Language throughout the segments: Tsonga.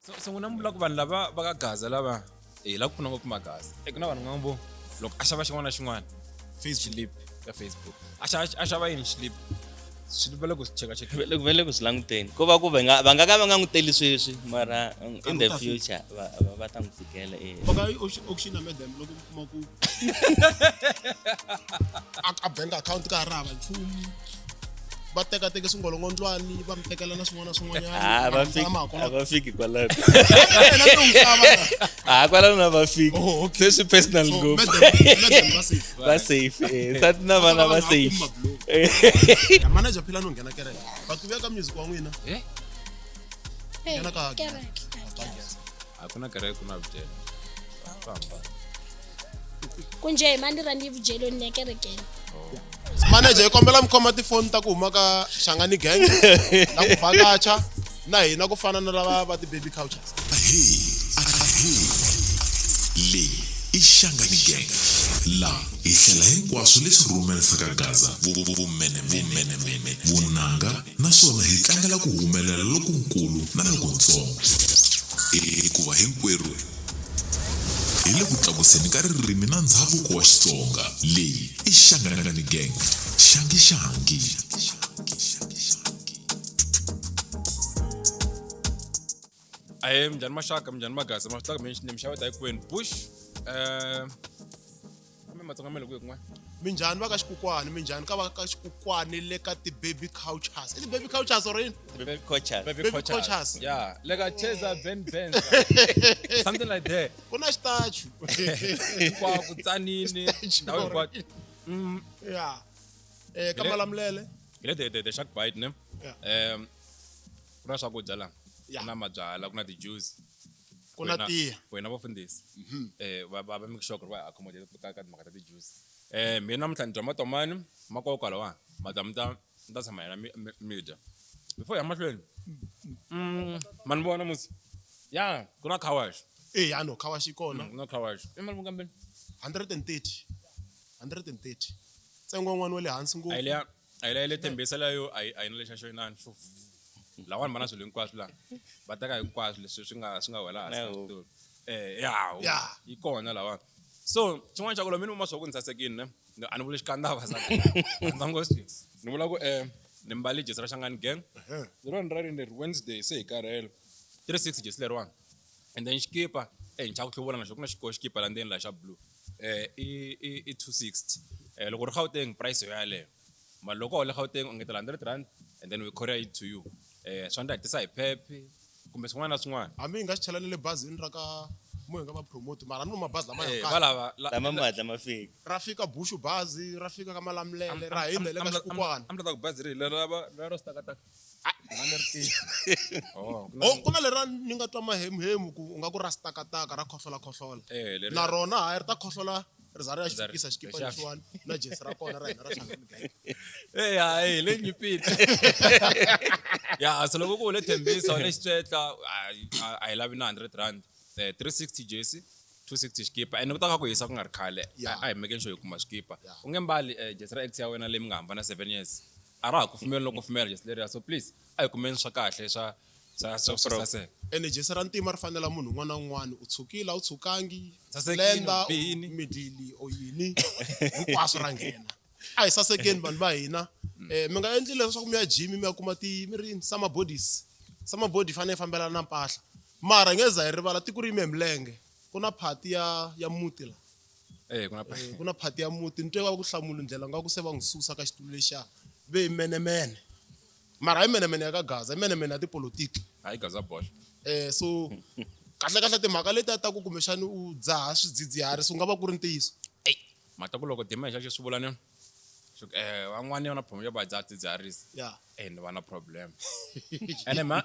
So n'wina mi vula ku vanhu lava va ka Gaza lava hi la ku pfuna ngopfu Magaza. E ku na vanhu van'wana vo loko a xava xin'wana na xin'wana xilipi ka Facebook. A xava a xava yini xilipi? Swilo va le ku swi cheka cheka. Va le va le ku swi languteni. Ko va ku va nga va nga ka va nga n'wi teli sweswi mara in the future va va va ta n'wi fikela e. Va nga yi auction na madam loko mi kuma ku a a bank account ka ha ri hava nchumu. Va teka teke swingolongondlwani va mi tekela na swin'wana na swin'wanyana. Ah, va fiki Makolo. a va fiki kwalano. Yena mi n'wi xava na. Ah, kwalano a va fiki. Oh, okay. Se swi personal So, ngopfu. madam madam va safe. Va safe. Eh, nsati na vana va safe. Ya manager phila no nghena kereke. Va ku veka music wa n'wina. Eh? Nghena ka Kereke. A ku na kereke ku na vudyelo. Famba. Kunje mani rhandzi vudyelweni ni ya kerekeni. Manager hi kombela mi khoma tifoni ta ku huma ka Shangani Gang na ku vhakacha na hina ku fana na lava va ti-baby couches. Ahee, ahee. Leyi i Shangani Gang. La hi hlela hinkwaswo leswi rhumerisaka Gaza vumenemene, vunanga naswona hi tlangela ku humelela lokunkulu na lokuntsongo. Hikuva hinkwerhu hi le ku tlakuseni ka ririmi na ndzhavuko wa Xitsonga. Leyi i Shangani Gang. Xangi xangi. Ahee, minjhani maxaka, minjhani magasa, ma swi tiva ku mi ni mi xaveta hinkwenu. Bush, kambe Matsonga ma le kwihi kun'wana? Minjhani va ka xikukwani, minjhani ka va ka xikukwani le ka ti-baby couches. I ti-baby couches or yini? Baby coaches. Baby Baby coaches. coaches. Yeah, le ka Cheza Ben Ben. Something like that. Ku na xitachu. Hinkwako Tsanini, ndhawu hinkwayo. Yeah. Ka Hi le- Malamulele. Hi le the Shark Bite ne? Yeah. Ku na swakudya la. Yeah. Ku na mabyalwa, ku na ti-juice. Ku na tiya. Wena vafundhisi. Va va va make sure ku ri va hi accommodate ka ka timhaka ta ti-juice. Mina namuntlha ni dya matomani ma nkoka lawa ma ta mi ta mi ta tshama hina mi mi mi dya. Before hi ya mahlweni. Ma ni vona musi? Ya, ku na car wash. Eh, ya no, car wash yi kona. Ku na car wash. I mali mukambeni? 130. 130. Ntsengo wun'wana wa le hansi ngopfu. A yi liya a yi liya ya le Tembisa liya yo a yi a yi na lexa xo inani xo lawani va na swilo hinkwaswo laha va teka hinkwaswo leswi swi nga swi nga wela hansi ka xitulu ya yi kona lawani so xin'wana xa ku loko mi ni vuma swa ku ni sasekile ne a ni vuli xikandza ni vula ku ni mbale jesi ra Shangani Gang leriwani ra rini leri Wednesday se hi karhele 36 jesi leriwani and then xikipa ni chava ku hluvula na xona ku na xikipa la ndzeni la xa blue i i i 260 loko u ri Gauteng price yo yaleyo mara loko u le Gauteng u ngetela R100 and then we courier it to you swa ndla hi tisa hi phephi kumbe swin'wana na swin'wana hambi hi nga xi chela ni le bazini ra ka mo hi nga va promote mara ni mabazi lama ya valava lama ma hatla ma fika ra fika bushu bazi ra fika ka Malamulele ra hindza le ka xikukwani am ta ku bazi ri lera va ra stakataka oh ku na lera ni nga twa mahemuhemu ku u nga ku ra stakataka ra khohlola khohlola na rona hayi ri ta khohlola ri za ri ya xi fikisa xikipa lexiwani na jesi ra kona ra hina ra Shangani Gang. Eh hayi le nyipini. Ya so loko ku u le Tembisa u le Xitswetla a hi lavi na 100 rand. 360 jesi 260 xikipa ene ku ta kha ku hisa ku nga ri khale a hi make sure hi kuma swikipa. U nge mbali jesi ra ex ya wena leyi mi nga hambana 7 years. A ra ha kufumeli no kufumela jesi leriya so please a hi kumeni swa kahle swa swa swa swa saseka. Ene jesi ra ntima ri fanela munhu un'wana na un'wana u tshukile a wu tshukangi Sasekile, slender u bihile. midlili or yini hinkwaswo ra nghena a hi sasekeni vanhu va hina mi nga endli leswaku mi ya gym mi ya kuma ti mi ri summer bodies summer body yi fanele yi fambelana na mpahla mara hi nge za hi rivala tiko ri yime hi milenge ku na party ya ya muti la Eh ku na ku na party ya muti ni twe va ku hlamula ndlela nga ku se va n'wi susa ka xitulu lexiya ve hi menemene mara hayi menemene ya ka Gaza i menemene ya tipolotiki hayi Gaza bola so kahle kahle timhaka letiya ta ku kumbexani u dzaha swidzidziharisi ku nga va ku ri ntiyiso eyi mhaka ku loko dima xaxo swi vula ni van'wani va na problem yo va dzaha swidzidziharisi ya ni va na problem ene ma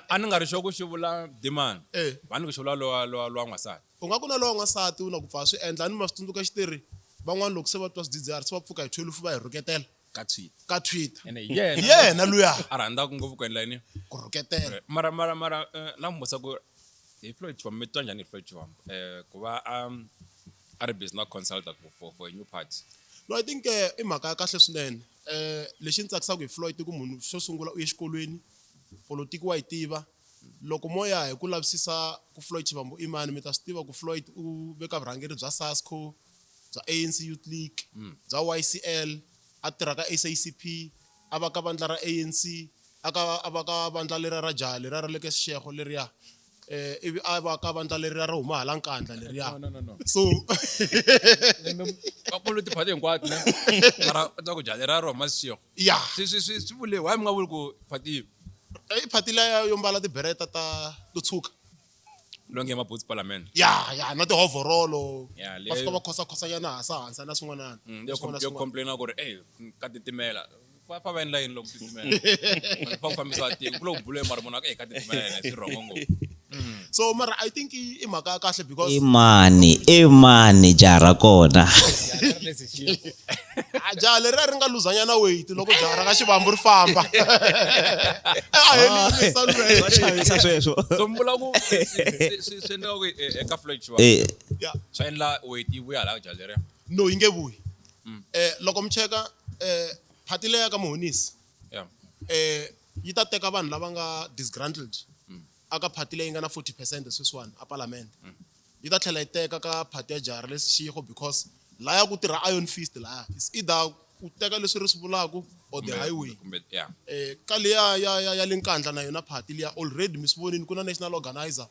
a ni nga ri sure ku xi vula dimani va ni ku xi vula lowa lowa lowa n'wansati u nga ku na lowa n'wansati u na ku pfa swi endla a ni ma swi tsundzuka xitirhi van'wani loko se va twa swidzidziharisi va pfuka hi 12 va hi rhuketela ka Twitter ka Twitter ene hi yena hi yena luya a rhandzaka ngopfu ku endla yini ku rhuketela mara mara mara la mi vutisa ku hi Floyd Shivambu mi twa njhani hi Floyd Shivambu ku va a a ri busy na consulta for for a new party no I think i mhaka ya kahle swinene lexi ni tsakisaka hi Floyd i ku munhu xo sungula u ye xikolweni polotiki wa yi tiva. Loko mo ya hi ku lavisisa ku Floyd Shivambu i mani, mi ta swi tiva ku Floyd u ve ka vurhangeri bya SASCO, bya ANC Youth League, bya YCL, a tirha ka SACP, a va ka vandla ra ANC, a ka a va ka vandla leriya ra jaha leriya ra le ka Seshego leriya, ivi a va ka vandla leriya ro huma hala Nkandla leriya. No, no, no, no. So Va kulu tiphati hinkwato ne mara u ta ku jaha leriya ro huma Seshego. Ya. Swi vule why mi nga vuli ku phati yi? I phati liya yo mbala tibereta ta to tshuka. Longe mabutsu parliament. Ya, ya, na tihovorolo. Ya, Va fika va khosa-khosanyana hasa hansi na swin'wanana. Yo complain ku ri ey ka titimela. Va fa va endla yini loko titimela? Va ku fambisa tiko ku lo bule mara munhu a ku ey ka titimela yena swi wrong ngopfu. So mara I think i mhaka ya kahle because I mani, i mani jaha ra kona. A jaha leriya ri nga luzanyana weight loko jaha ra ka Shivambu ri famba. A helile salwe. Swa chavisa sweswo. So mi vula ku swi endleka ku eka Floyd Shivambu. Ya. Swa endla weight yi vuya hala ka jaha leriya. No, yi nge vuyi. Loko mi cheka phati leya ka Muhonisi. Ya. Yi ta teka vanhu lava nga disgruntled. Aka phati leyi nga na 40% sweswiwani a parliament. Yi ta tlhela yi teka ka phati ya jaha ra le Seshego because laya ku tirha iron fist laya. It's either ku teka leswi ri swi vulaka or the Kumbe, highway. kumbe, yeah. Ka liya ya le Nkandla na yona phati liya already mi swi vonini ku na national organizer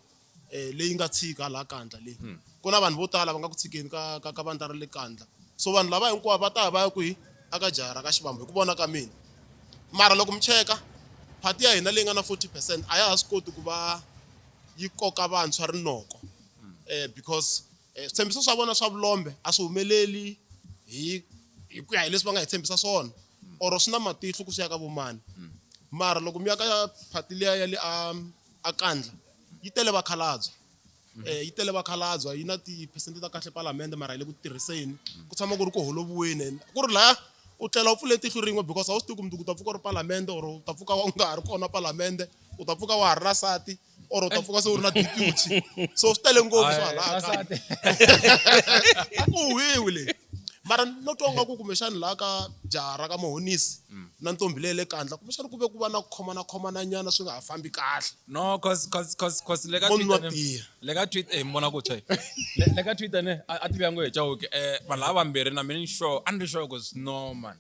leyi nga tshika laha Nkandla leyi. Ku na vanhu vo tala va nga ku tshikeni ka vandla ra le Nkandla. So vanhu lava hinkwavo va ta ya va ya kwihi? Aka jaha ra ka Shivambu hi ku vona ka mina. Mara loko mi cheka phati ya hina leyi nga na 40% a ya ha swi koti ku va yi koka vantshwa rinoko. Because switshembiso swa vona swa vulombe a swi humeleli hi ku ya hi leswi va nga hi tshembisa swona. Or swi na matihlo ku swi ya ka vomani. Mara loko mi ya ka phati liya ya le a Nkandla yi tele vakhalabye. Yi tele vakhalabye, yi na ti-percent ta kahle palamende mara yi le ku tirhiseni. Ku tshama ku ri ku holoviweni. Ku ri laya u tlela u pfule tihlo rin'we because a wu swi tivi ku mundzuku u ta pfuka u ri palamende or u ta pfuka u nga ha ri kona palamende, u ta pfuka wa ha ri na nsati or u ta pfuka se u ri na deputy. So swi tele ngopfu swa hala kaya. A ku huhwiwi le. Mara no twa ingaku kumbexani laha ka jaha ra ka Muhonisi na ntombi leyi le Nkandla kumbexani ku ve ku va na ku khomana khomana nyana swi nga ha fambi kahle. No, cause le ka Mo nwa Twitter ne, tiya. le ka Twitter, mi vona ku tshwa. Le ka Twitter ne, a tivi yangu hi Chauke. Vanhu lava vambirhi na mina ni sure, a ni ri sure ku no man.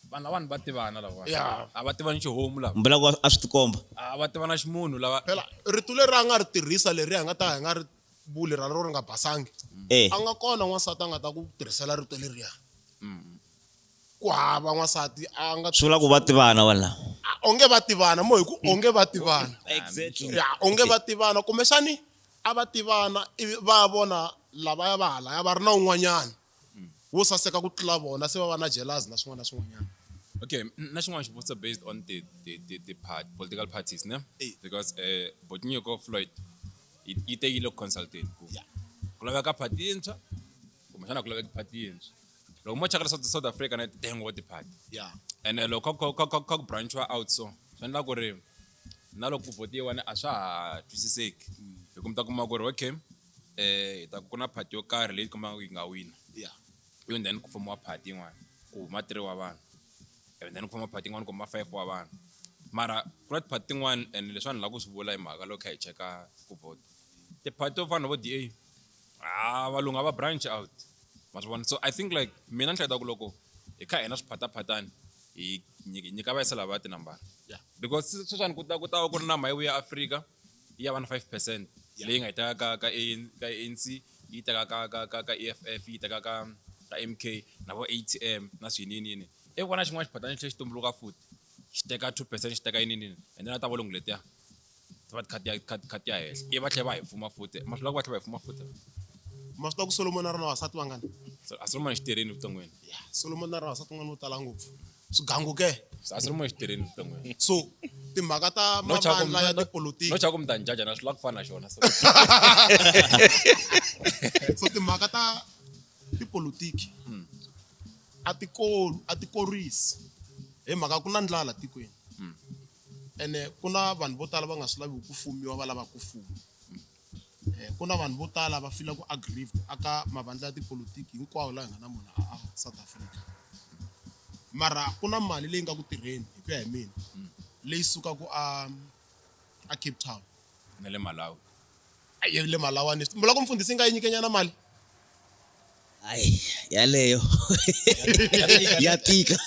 Vanhu lava va tivana lava. Yeah. A va tivani xihomu lava. Mbula ku a swi tikomba. A va tivana ximunhu lava. Phela rito leri a nga ri tirhisa leri a nga ta hi nga ri vuli ra ro ri nga basangi. A nga kona n'wansati a nga ta ku tirhisela rito leriya. Ku hava n'wansati a nga Swi vula ku va tivana vanhu lava. A, onge va tivana, mo hi ku onge va tivana. Exactly. Ya, onge va tivana, kumbexani a va tivana ivi va vona lavaya va halaya va ri na un'wanyana wo saseka ku tlula vona se va va na jealous na swin'wana na swin'wanyana. Okay, na xin'wana xivutiso based on ti political parties, ne? Because Botnyiko Floyd yi tekile ku consulting ku. Yeah. Ku laveka party yintshwa, kumbexana ku laveka party yintshwa. Loko mo cheka South Africa na titengo ti party. Yeah. And loko ka ku branchiwa out so, swi endla ku ri na loko ku votiwa ni a swa ha twisiseki. Hi ku mi ta kuma ku ri okay, hi ta ku na party yo karhi leyi kumaka yi nga wina. Yeah. And then ku formiwa party yin'wana, ku huma 3 wa vanhu. And then ku formiwa party yin'wana ku huma 5 wa vanhu. Mara ku na ti-party tin'wana and leswi vanhu lava ku swi vula hi mhaka loko kha hi cheka ku vote. Ti-party to fana na vo DA, valungu a va branch out. Ma swi vona? So I think like mina ni hleketa ku loko hi kha hi na swiphataphatani hi nyika va yisa lava tinambara. Yeah. Because sweswiwani ku ta va ku ri na Mayiwe ya Afrika yi ya va na 5% Yeah. leyi nga yi teka ka ANC, yi teka ka EFF, yi teka ka MK na vo ATM na swinini. I vona xin'wana xiphatana xi tlhela xi tumbuluka futhi. Xi teka 2%, xi teka yini yini. And then a ta va lungu letiya. Ti va ti kha ti ya, kha ti ya henhla. Ivi va tlhela va hi fuma futhi. Ma swi lava ku va tlhela va hi fuma futhi? Ma swi tiva ku Solomon a ri na vavasati vangani? So, a Solomon xi tirhile evuton'wini. Yeah, Solomon a ri na vavasati van'wana vo tala ngopfu. Swigangu ke? A Solomon xi tirhile evuton'wini. So, timhaka ta No chava ku mavandla ya no, tipolotiki. no chava ku mi ta ni jaja na swi lava ku fana na xona. So. So timhaka ta tipolotiki a ti a ti korisi hi mhaka ku na ndlala tikweni. Ene ku na vanhu vo tala va nga swi lavi ku fumiwa va lava ku fuma. Ku na vanhu vo tala va feel ku aggrieved aka mavandla ya tipolotiki hinkwawo laha hi nga na mona a South Africa. Mara ku na mali leyi nga ku tirheni hi ku ya hi mina leyi sukaka a Cape Town. Na le Malawi. Ayi le Malawi ni vula ku mfundhisi nga yi nyikenyana mali. Hayi, yaleyo ya tika.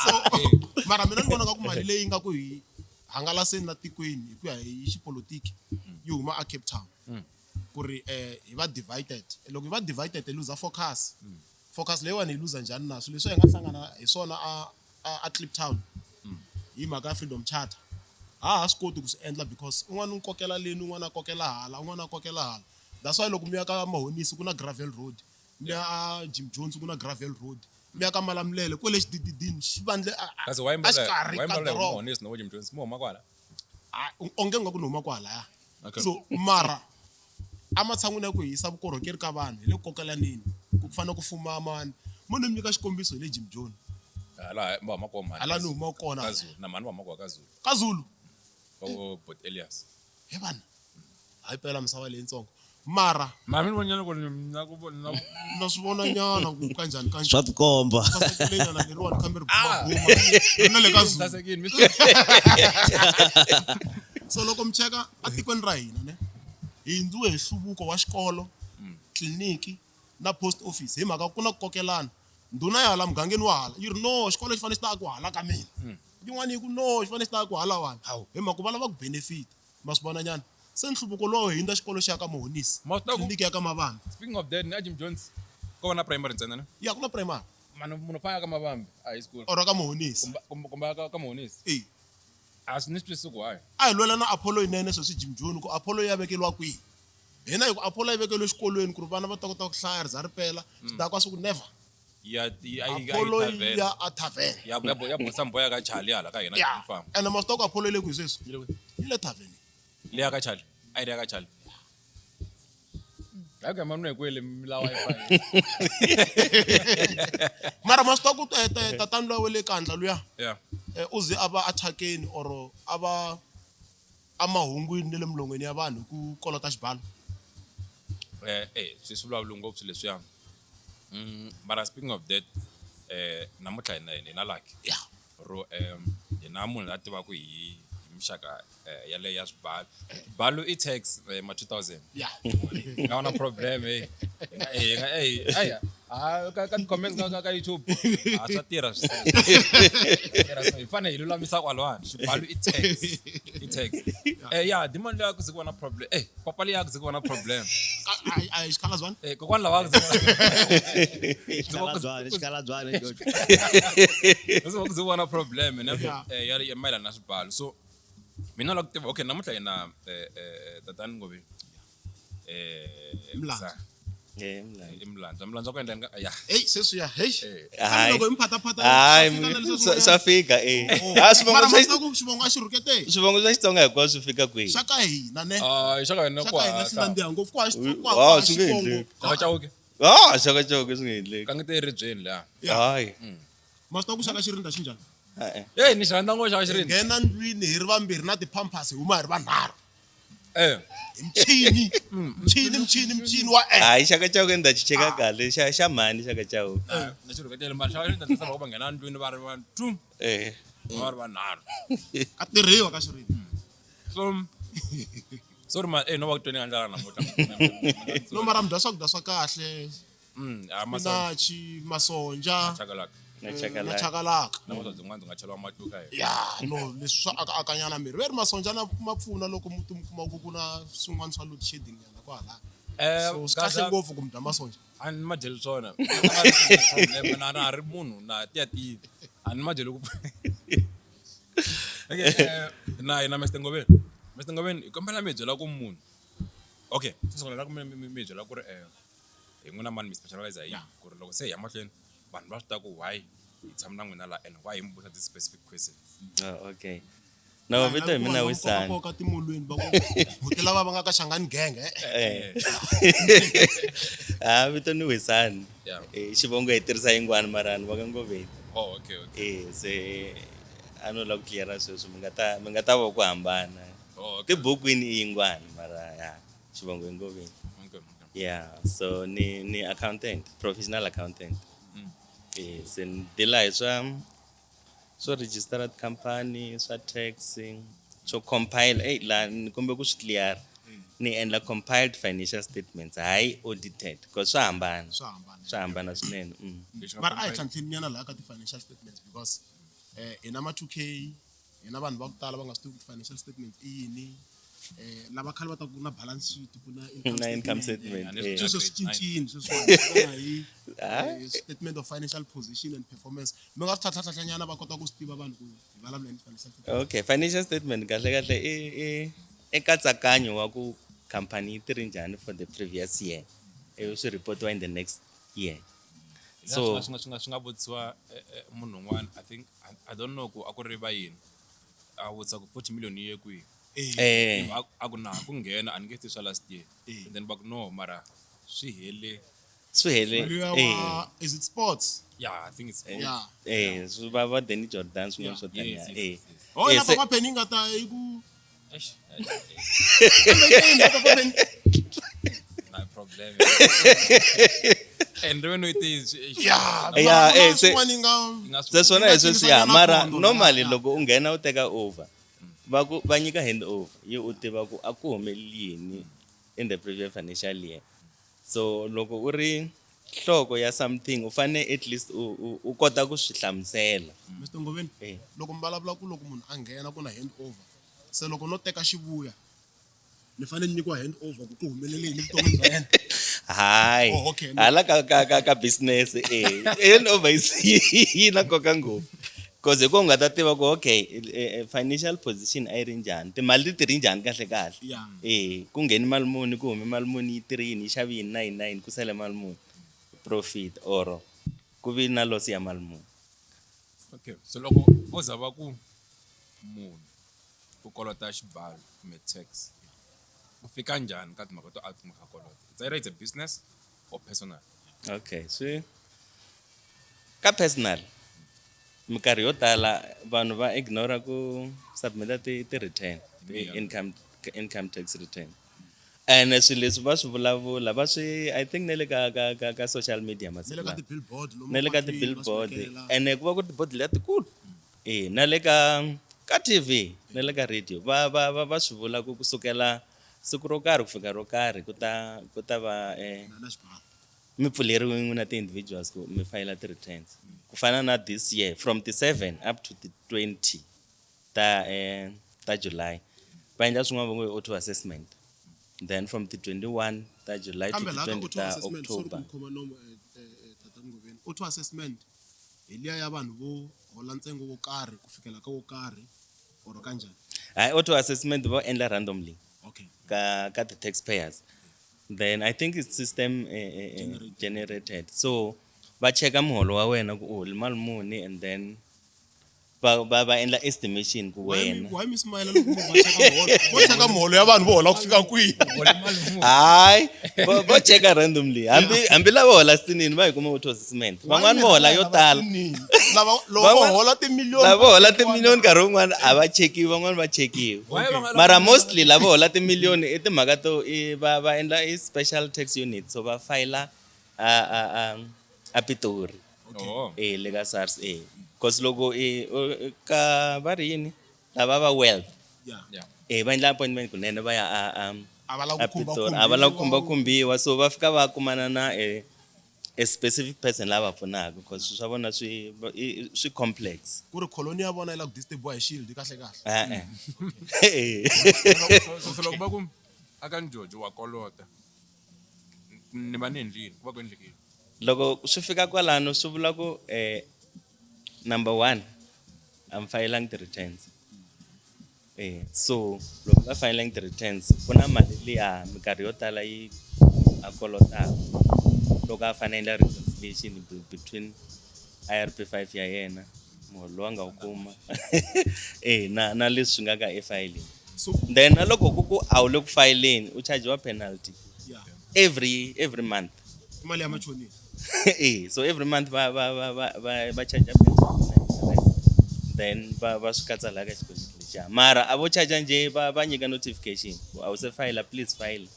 So mara mina ni vona nga ku mali leyi nga ku hi hangalaseni la tikweni hi ku ya hi xipolotiki yi huma a Cape Town. Ku ri hi va divided. Loko hi va divided hi luza focus. Focus leyiwani hi luza njhani na swilo leswi hi nga hlangana hi swona a Kliptown hi mhaka ya Freedom Charter. Ha ha swi koti ku swi endla because un'wana u kokela leni, un'wana a kokela hala, un'wana a kokela hala. That's why loko mi ya ka Mahonisi ku na gravel road, mi ya a Jim Jones ku na gravel road, mi ya ka Malamulele kwele xidididini xi vandle Kasi why a xikarhi why ka mbala doroba. Mahonisi na Jim Jones? Mo huma kwala. Ah, onge nga ku ni huma kwalaya. Okay. So mara ematshan'wini ya ku hisa vukorhokeri ka vanhu hi le ku kokelaneni ku fanele ku fuma mani. Mo ni mi nyika xikombiso hi le Jim Jones. Hala va huma kona mhani. Hala ni huma kona. Ka Zulu. Na mhani va huma kona ka Zulu. Ka Zulu. Ka vo Bot Elias. He vanhu. Hayi pela misava leyitsongo. Mara Mara mi vona ku na ku na na swi vona nyana ku kanjhani kanjhani. Swa tikomba. Sasekile nyana leriwani khambe ri bumabuma. Ri na le ka Zulu. Sasekile mi So loko mi cheka atikweni ra hina ne hi hundziwe hi nhluvuko wa xikolo, tliliniki na post office hi mhaka ku na ku kokelana. Ndhuna ya hala mugangeni wa hala yi ri no xikolo xi fanele xi ta ku hala ka mina. Yin'wana yi ku no xi fanele xi ta ku halawani. Hi mhaka va lava ku benefit ma swi vona nyana. Se nhluvuko lowu hi hundza xikolo xa ka Mahonisi, Ma swi tiva ku- tliliniki ya ka Mavambi. Speaking of that, na Jim Jones ko va na primary ntsena ne? Ya ku na primary Mani munhu fana ka Mavambi a high school. or ka Mahonisi. Kumbe ka Mahonisi. Eh. A swi ni swi twisisi ku why. A hi lwela na Apollo yinene sweswi Jim Jones ku Apollo ya vekeriwa kwihi. Hina hi ku Apollo yi vekeriwe xikolweni ku ri vana va ta kota ku hlaya ri za ri pela. Xidakwa swi ku never. Ya Apollo ya a tavern. Ya ya bosa mboya ka Charlie hala ka hina Ya. farm. Ene ma swi tiva ku Apollo yi le kwihi sweswi? Yi le tavern. Le ya ka Charlie. A yi le ya ka Charlie. Hayi ku mani kwele milawa yi fana. Mara ma swi tiva ku tatana luya wa le Kandla luya Yeah. u ze a va attack-eni or a va emahungwini na le milon'weni ya vanhu hi ku kolota xibalo. Swi vulavula ngopfu leswiya. Mara speaking of that, namuntlha hina na lucky. Yeah. Ro hi na munhu la tivaka hi mixaka yaleyo ya swibalo. Xibalo i tax ma 2000. Yeah. Nga na problem eh. Nga ka ka comments ka YouTube. A swa tirha swi. Hi fanele hi lulamisa kwalawani. Xibalo i tax. I tax. Ya demand leyi a ku ze ku va na problem. Papa leyi a ku ze ku va na problem. A hi xikhalabye? Kokwana lava a ku ze Xikhalabye George. ku ze ku va na problem ne ya mayelana na swibalo. So mina la ku tiva okay namuntlha hina tatani Ngobeni. Mlandzu. Mlandzu. I Mlandzu. Mlandzu ku endla nga ya. Hey sweswi ya hey. Hayi. Loko hi mphataphata Hayi, swa fika na leswi swin'wanyana. swa fika eh. Oh. Ah, swivongo Mara swa ma swi tiva ku xivongo a xi rhuketeki. Swivongo swa Xitsonga hinkwaswo swi fika kwihi? Xa ka hina ne. Ah, xa ka hina Xa ku ka hina xi hatla. nandziha ngopfu ku ha Xitsonga, ku Ah, ha swi nge xivongo. endleki. Xa ka Chauke. Ah, xa ka Chauke swi nge endleki. Ka nge te eribyeni laha. Yeah. Hayi. Ma swi tiva ku xa ka Xirinda xi njhani? Eh. Hey, ni xi rhandza ngopfu xa ka Xirinda. Nghena ndlwini hi ri vambirhi na ti-pampers hi huma hi ri vanharhu. Hi michini. Michini, michini, michini wa eh. Hayi, xa ka Chauke ni ta xi cheka kahle. Xa mhani xa ka Chauke. Na xi rhuketele mara xa ka Xirinda ndzi tshama ku va nghena ndlwini va ri va two. Va ri vanharhu. Ka tirhiwa ka Xirinda. So sorry ma no va ku tweni nga ndlela namuntlha. No mara mi dya swakudya swa kahle. Masonja. Spinachi, masonja. Chakalaka. Na Na chakalaka. chakalaka. Na vuswa byin'wana byi nga cheriwa matluka hi. Ya, no, leswi swa aka akanyana miri. Va ri masonja na ma pfuna loko muti mi kuma ku ku na swin'wana swa load shedding nyana kwalaya. So swi kahle ngopfu ku mi dya masonja. A ni ma dyeli swona. Na na ri munhu na tiya tiyi. A ni ma dyeli ku. Okay, na na Mr Ngobeni. Mr Ngobeni, hi kombela mi hi byela ku munhu. Okay, xo sungula la ku mi hi byela ku ri hi n'wina mani mi specialize hi yini ku ri loko se hi ya mahlweni vanhu va swi tiva ku why hi tshama na n'wina la and why hi mi vutisa ti-specific questions. Oh, okay. No, vito hi mina Wisani. Nkoka timolweni va ku buti lava va nga ka Shangani gang eh. Ah, vito ni Wisani. Yeah. Xivongo hi tirhisa yingwani mara ni va ka Ngoveni. Oh, okay, okay. Se a no lava ku clear sweswi mi nga ta va ku hambana. Oh, okay. Tibukwini i yingwani mara ya xivongo i Ngoveni. Okay, okay. Yeah, so ni accountant, professional accountant. Se ni deal hi swa registered company, swa tax, Swo compile ey la ni kumbe ku swi clear. Ni endla compiled financial statements hayi audited because swa hambana. Swa hambana. Swa hambana swinene. Lexi nga Mara a hi compiled. tlhantlheni nyana laha ka ti-financial statements because hi na ma 2K, hi na vanhu va ku tala va nga swi tivi ku ti-financial statements i yini. Lava khale va ta ku na balance sheet, ku na Na income statement. Yeah. Sweswo swi cincile sweswiwani swi fana hi statement of financial position and performance. Mi nga swi tlhatlhatlhatlhanyana va kota ku swi tiva vanhu ku hi vulavula hi financial statement. Okay, financial statement kahle kahle i nkatsakanyo wa ku company yi tirhe njhani for the previous year. Ivi swi reportiwa in the next year. So swi nga vutisiwa munhu un'wana, I think I don't know ku a ku ri va yini. A vutisa ku 40 million yi ye kwihi. A ku na ku nghena a ni nge tivi swa last year. And then va ku no mara swi hele. Swi hele. Luya wa, is it sports? Yeah, I think it's sports. Yeah. Swi va va Danny Jordan swin'wana swo taniya. Yes, yes, yes. Oh, na Se Papa Penny nga ta yi ku Eish. Kambe yini, Papa Penny? No problem. And when it is, Yeah, Yeah, mara ku na se swin'wana yi nga yi nga Se swona hi sweswiya, Yi nga mara cinisanyana normally pondo, loko u nghena u teka over, va ku va nyika hand over, yi u tiva ku a ku humeleli yini in the previous financial year. So loko u ri nhloko ya something u fane at least u kota ku swi hlamusela. Mr Ngoveni, loko mi vulavula ku loko munhu a nghena ku na hand over, se loko no teka xivuya ni fanele ni nyikiwa hand over ku ku humelele yini vuton'wini bya yena? Hayi. Oh, okay. Hala ka business, hand over yi na nkoka ngopfu. Because hi ku u nga ta tiva ku okay, financial position a yi ri njhani, timali ti tirhi njhani kahle kahle. Yeah. Ku ngheni mali muni, ku humi mali muni, yi tirhi yini, yi xavi yini na yini na yini, ku sale mali muni, profit or ku vi na loss ya mali muni. Okay, so loko vo za va ku munhu u kolota xibalo kumbe tax, u fika njhani ka timhaka to a timhaka kolota? It's either it's a business or personal. Okay, swi ka personal minkarhi yo tala vanhu va ignore ku submit ti return, ti income tax return. And swilo leswi va swi vulavula, va swi, I think na le ka social media Na le ka masiku lawa. ti-billboard lomu Na le ka mapatwini va swi ti-billboard. vekela. And ku va ku ri ti-board letiya tikulu. Na le ka TV, na le ka radio, va swi vula ku kusukela siku ro karhi ku fika ro karhi ku ta va, Na na xibalo. mi pfuleriwe n'wina ti-individuals ku mi fayila ti-returns. Ku fana na this year, from the 7 up to the 20 ta July, va endla swin'wana va ngo i auto assessment. Then from the 21 ta July to Kambe the laha ka 20 auto ta assessment, sorry ku October. mi khoma nomo, Tata Ngoveni. Auto assessment hi liya ya vanhu vo hola ntsengo wo karhi ku fikela ka wo karhi or kanjhani? Hayi, auto assessment vo endla randomly. Okay. Ka the taxpayers. Then I think it's system generated. So va cheka muholo wa wena ku u holi mali muni, and then va endla estimation ku Why wena. mi smile loko va cheka muholo? Vo cheka muholo ya vanhu vo hola ku fika kwihi? Hayi, vo cheka randomly. Hambi lava hola sinini va hi kuma auto assessment. Van'wani vo hola yo tala. Lava loko vo hola timiliyoni. Lava vo hola timiliyoni nkarhi wun'wani a va chekiwi, van'wani va chekiwi. Why va nga Mara mostly lava hola timiliyoni i timhaka to i va endla i special tax unit, so va fayila a Pitori. Oh. Le ka SARS, Because loko i, o, ka va ri yini? Lava va wealth. Yeah. Yeah. Va endla appointment kunene va ya A va lava a ku khumba Pitori. A va lava ku khumbiwa. khumbakhumbiwa, so va fika va kumana na a specific person lava pfunaka, because swilo swa vona swi complex. Ku ri colony ya vona yi lava ku disturbiwa hi shield kahle kahle. E-e. So loko va ku aka Njojo wa kolota, ni va ni endlile, ku va ku endlekile. Loko swi fika kwalano swi vula ku number 1, I'm filing the returns. So loko va filing the returns, ku na mali liya minkarhi yo tala yi a kolotaka loko a fanele a endla reconciliation between IRP 5 ya yena, muholo lowu a nga wu kuma, na leswi swi nga ka e-filing. So then na loko ku ku a wu le ku fayileni, u chargiwa penalty. Yeah. Every month. Mali ya machonisi. So every month va charge penalty. Then va swi katsa laha ka xikweleti lexiya. Mara a vo charge njhe, va nyika notification. Ku a wu se fayila, please file.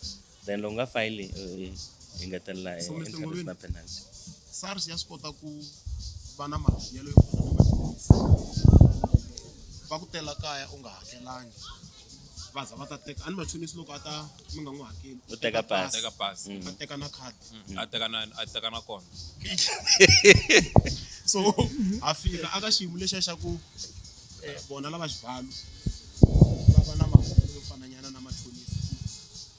Then loko u nga fayili, hi ngetelela, So, Mister interest Ngoveni, na penalty. SARS ya swi kota ku va na mahanyelo yo fana na machonisi. Va ku tela kaya u nga hakelangi. Va za va ta teka a ni machonisi loko a ta mi nga n'wi hakeli. U teka pasi. Teka pasi. A teka na khadi. A teka na a teka na kona. So a fika aka xiyimo lexiya xa ku vona lava xibalo va va na mahanyelo yo fananyana na machonisi.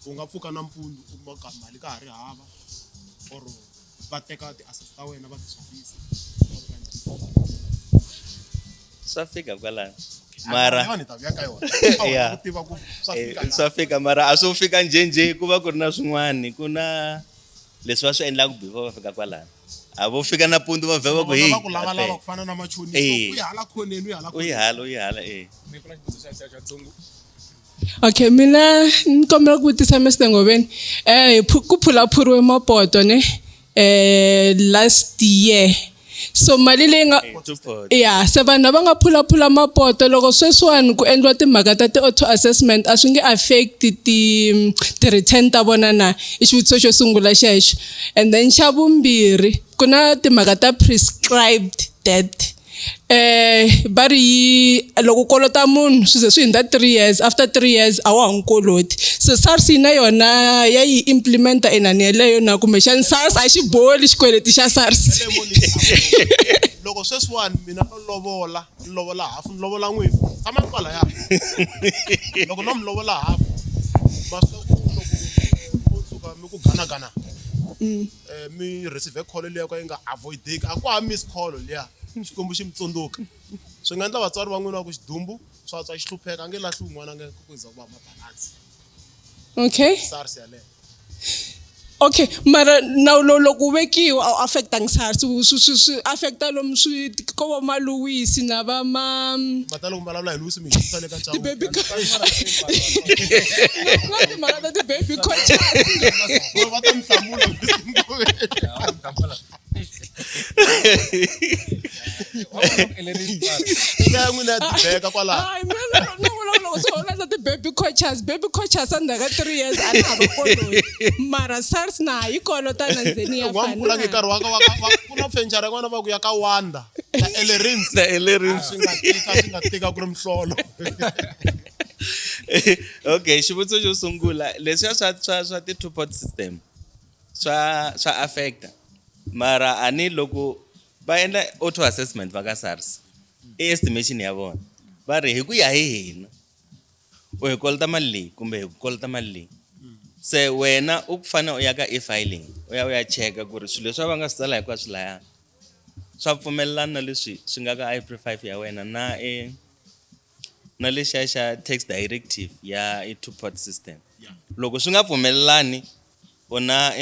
U nga pfuka nampundzu u kuma ka mali ka ha ri hava or va teka ti-assets ta wena va ti xavisa. Swa fika kwalano. Mara ni ta vuya ka yona. Yeah. Ku tiva ku swa fika na. Swa fika mara a swo fika njhenjhe ku va ku ri na swin'wani ku na leswi va swi endlaka before va fika kwalano. A vo fika nampundzu va vhela va ku Vona hey. va ku lavalava ku fana na machonisi. U yi hala khoneni u yi hala U yi hala u yi hala eh. Ni pfula xivutiso xa Tsungu. Okay, mina ni kombela ku vutisa Mr Ngoveni. Ku phulaphuriwe mapoto ne last year. So mali leyi nga Two pot. ya se vanhu lava nga phulaphula mapoto loko sweswiwani ku endliwa timhaka ta ti-auto assessment a swi nge affect ti-return ta vona na? I xivutiso xo sungula xexo. And then xa vumbirhi ku na timhaka ta prescribed debt. Va ri yi loko u kolota munhu swi ze swi hundza 3 years, after 3 years a wa ha n'wi koloti. So SARS yi na yona ya yi implementa inani yeleyo na kumbexani SARS a xi boli xikweleti xa SARS. Loko sweswiwani mina no lovola, ni lovola hafu, ni lovola n'wifi. Tshama kwalaya. Loko no mi lovola hafu, ma swi tiva ku loko mo tshuka mi ku gana gana. Mi receive call liya ka yi nga avoideki, a ku ha miss call liya. Xikwembu xi mi tsundzuka. Swi nga endla vatswari va n'wina va ku xidumbu swa tswa xi hlupheka, a nge lahli un'wana a nge ku za ku va mabalansi. Okay. SARS yaleyo. Okay, mara nawu lowu loko wu vekiwa a wu affectangi SARS, swi affecta lomu swi ko va ma Louis na va ma Mata loko mi vulavula hi Louis mi hi yisa le ka Ti baby Na timhaka ta ti baby coaches. Va ta mi hlamula. Ya n'wina ya dibeka kwalaho. Hayi, mina na vula loko swi hola ta ti baby coaches, baby coaches endzhaku ka 3 years a na ha va koloti. Mara SARS na ha yi kolota na ndzeni ya Wa mpfula fana. nge nkarhi wa ka wa ka wa ku na fenchara yin'wana va ku ya ka Wanda na Ellerines. Na Ellerines. Swi nga tika, swi nga tika ku ri mihlolo. Okay, xivutiso xo sungula leswiya swa ti two pot system swa affecta. Mara a ni loko va endla auto assessment va ka SARS i estimation ya vona. Va ri hi ku ya hi hina u hi kolota mali leyi kumbe hi ku kolota mali leyi. Se wena u fanele u ya ka e-filing u ya u ya cheka ku ri swilo leswi va nga swi tsala hinkwaswo laya swa pfumelelana na leswi swi nga ka IP5 ya wena na na lexiya xa tax directive ya i two pot system. Loko swi nga pfumelelani u na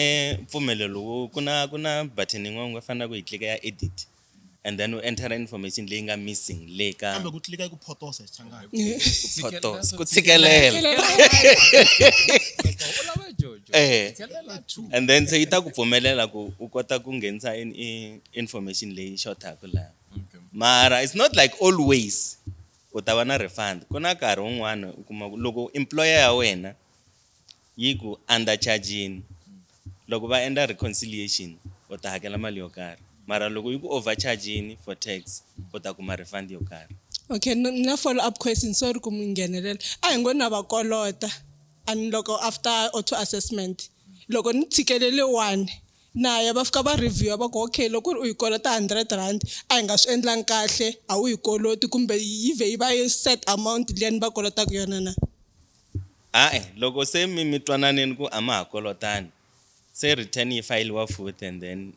mpfumelelo wo ku na button yin'wana u nga fanele ku yi tlika ya edit and then u enter information leyi nga missing le ka Kambe ku tlika i ku photosa hi Xichangani. Ku photosa, ku tshikelela. And then se yi ta ku pfumelela ku u kota ku nghenisa information leyi xotaka laha. Mara it's not like always u ta va na refund. Ku na nkarhi wun'wana u kuma ku loko employer ya wena yi ku undercharging, loko va endla reconciliation u ta hakela mali yo karhi. Mara loko yi ku overcharging for tax u ta kuma refund yo karhi. Okay, na follow up question, sorry ku mi nghenelela. A hi ngo na va kolota and loko after auto assessment loko ni tshikelele 1 na ya va fika va review va ku okay loko u yi kolota 100 rand a hi nga swi endlangi kahle a wu yi koloti kumbe yi vhe yi va yi set amount liya ni va kolotaka yona na? A-e, loko se mi twananeni ku a ma ha kolotani se return yi fayiliwa futhi and then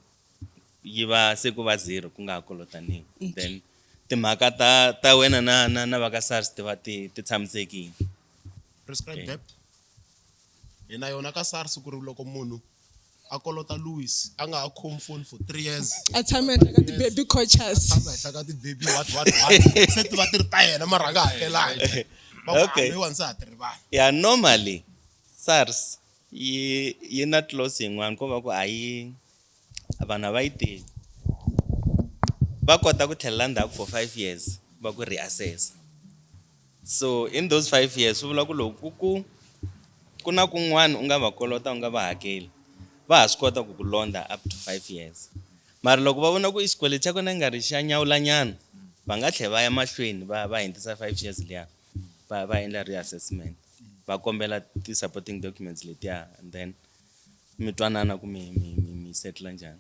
yi va se ku va zero ku nga ha kolotaniwi. Then timhaka ta wena na va ka SARS ti va ti tshamisekile. Prescribed debt. Hi na yona ka SARS ku ri loko munhu a kolota Louis a nga ha khomi phone for 3 years. A tshama henhla ka ti-baby coaches. A tshama henhla ka ti-baby what, what, what. Se ti va ti ri ta yena mara a nga hakelangi. Va ku, Okay. Loyiwani se ha ti rivala. Yeah, normally SARS yi na clause yin'wana ko va ku a yi vanhu a va yi tivi. Va kota ku tlhelela ndzhaku for 5 years va ku reassess. So in those 5 years swi vula ku loko ku na kun'wana u nga va kolota u nga va hakeli, va ha swi kota ku ku londza up to 5 years. Mara loko va vona ku i xikweleti xa kona i nga ri xa nyawulanyana, va nga tlhela va ya mahlweni va hundzisa 5 years liya, va endla reassessment. Va kombela ti-supporting documents letiya and then mi twanana ku mi settle njhani.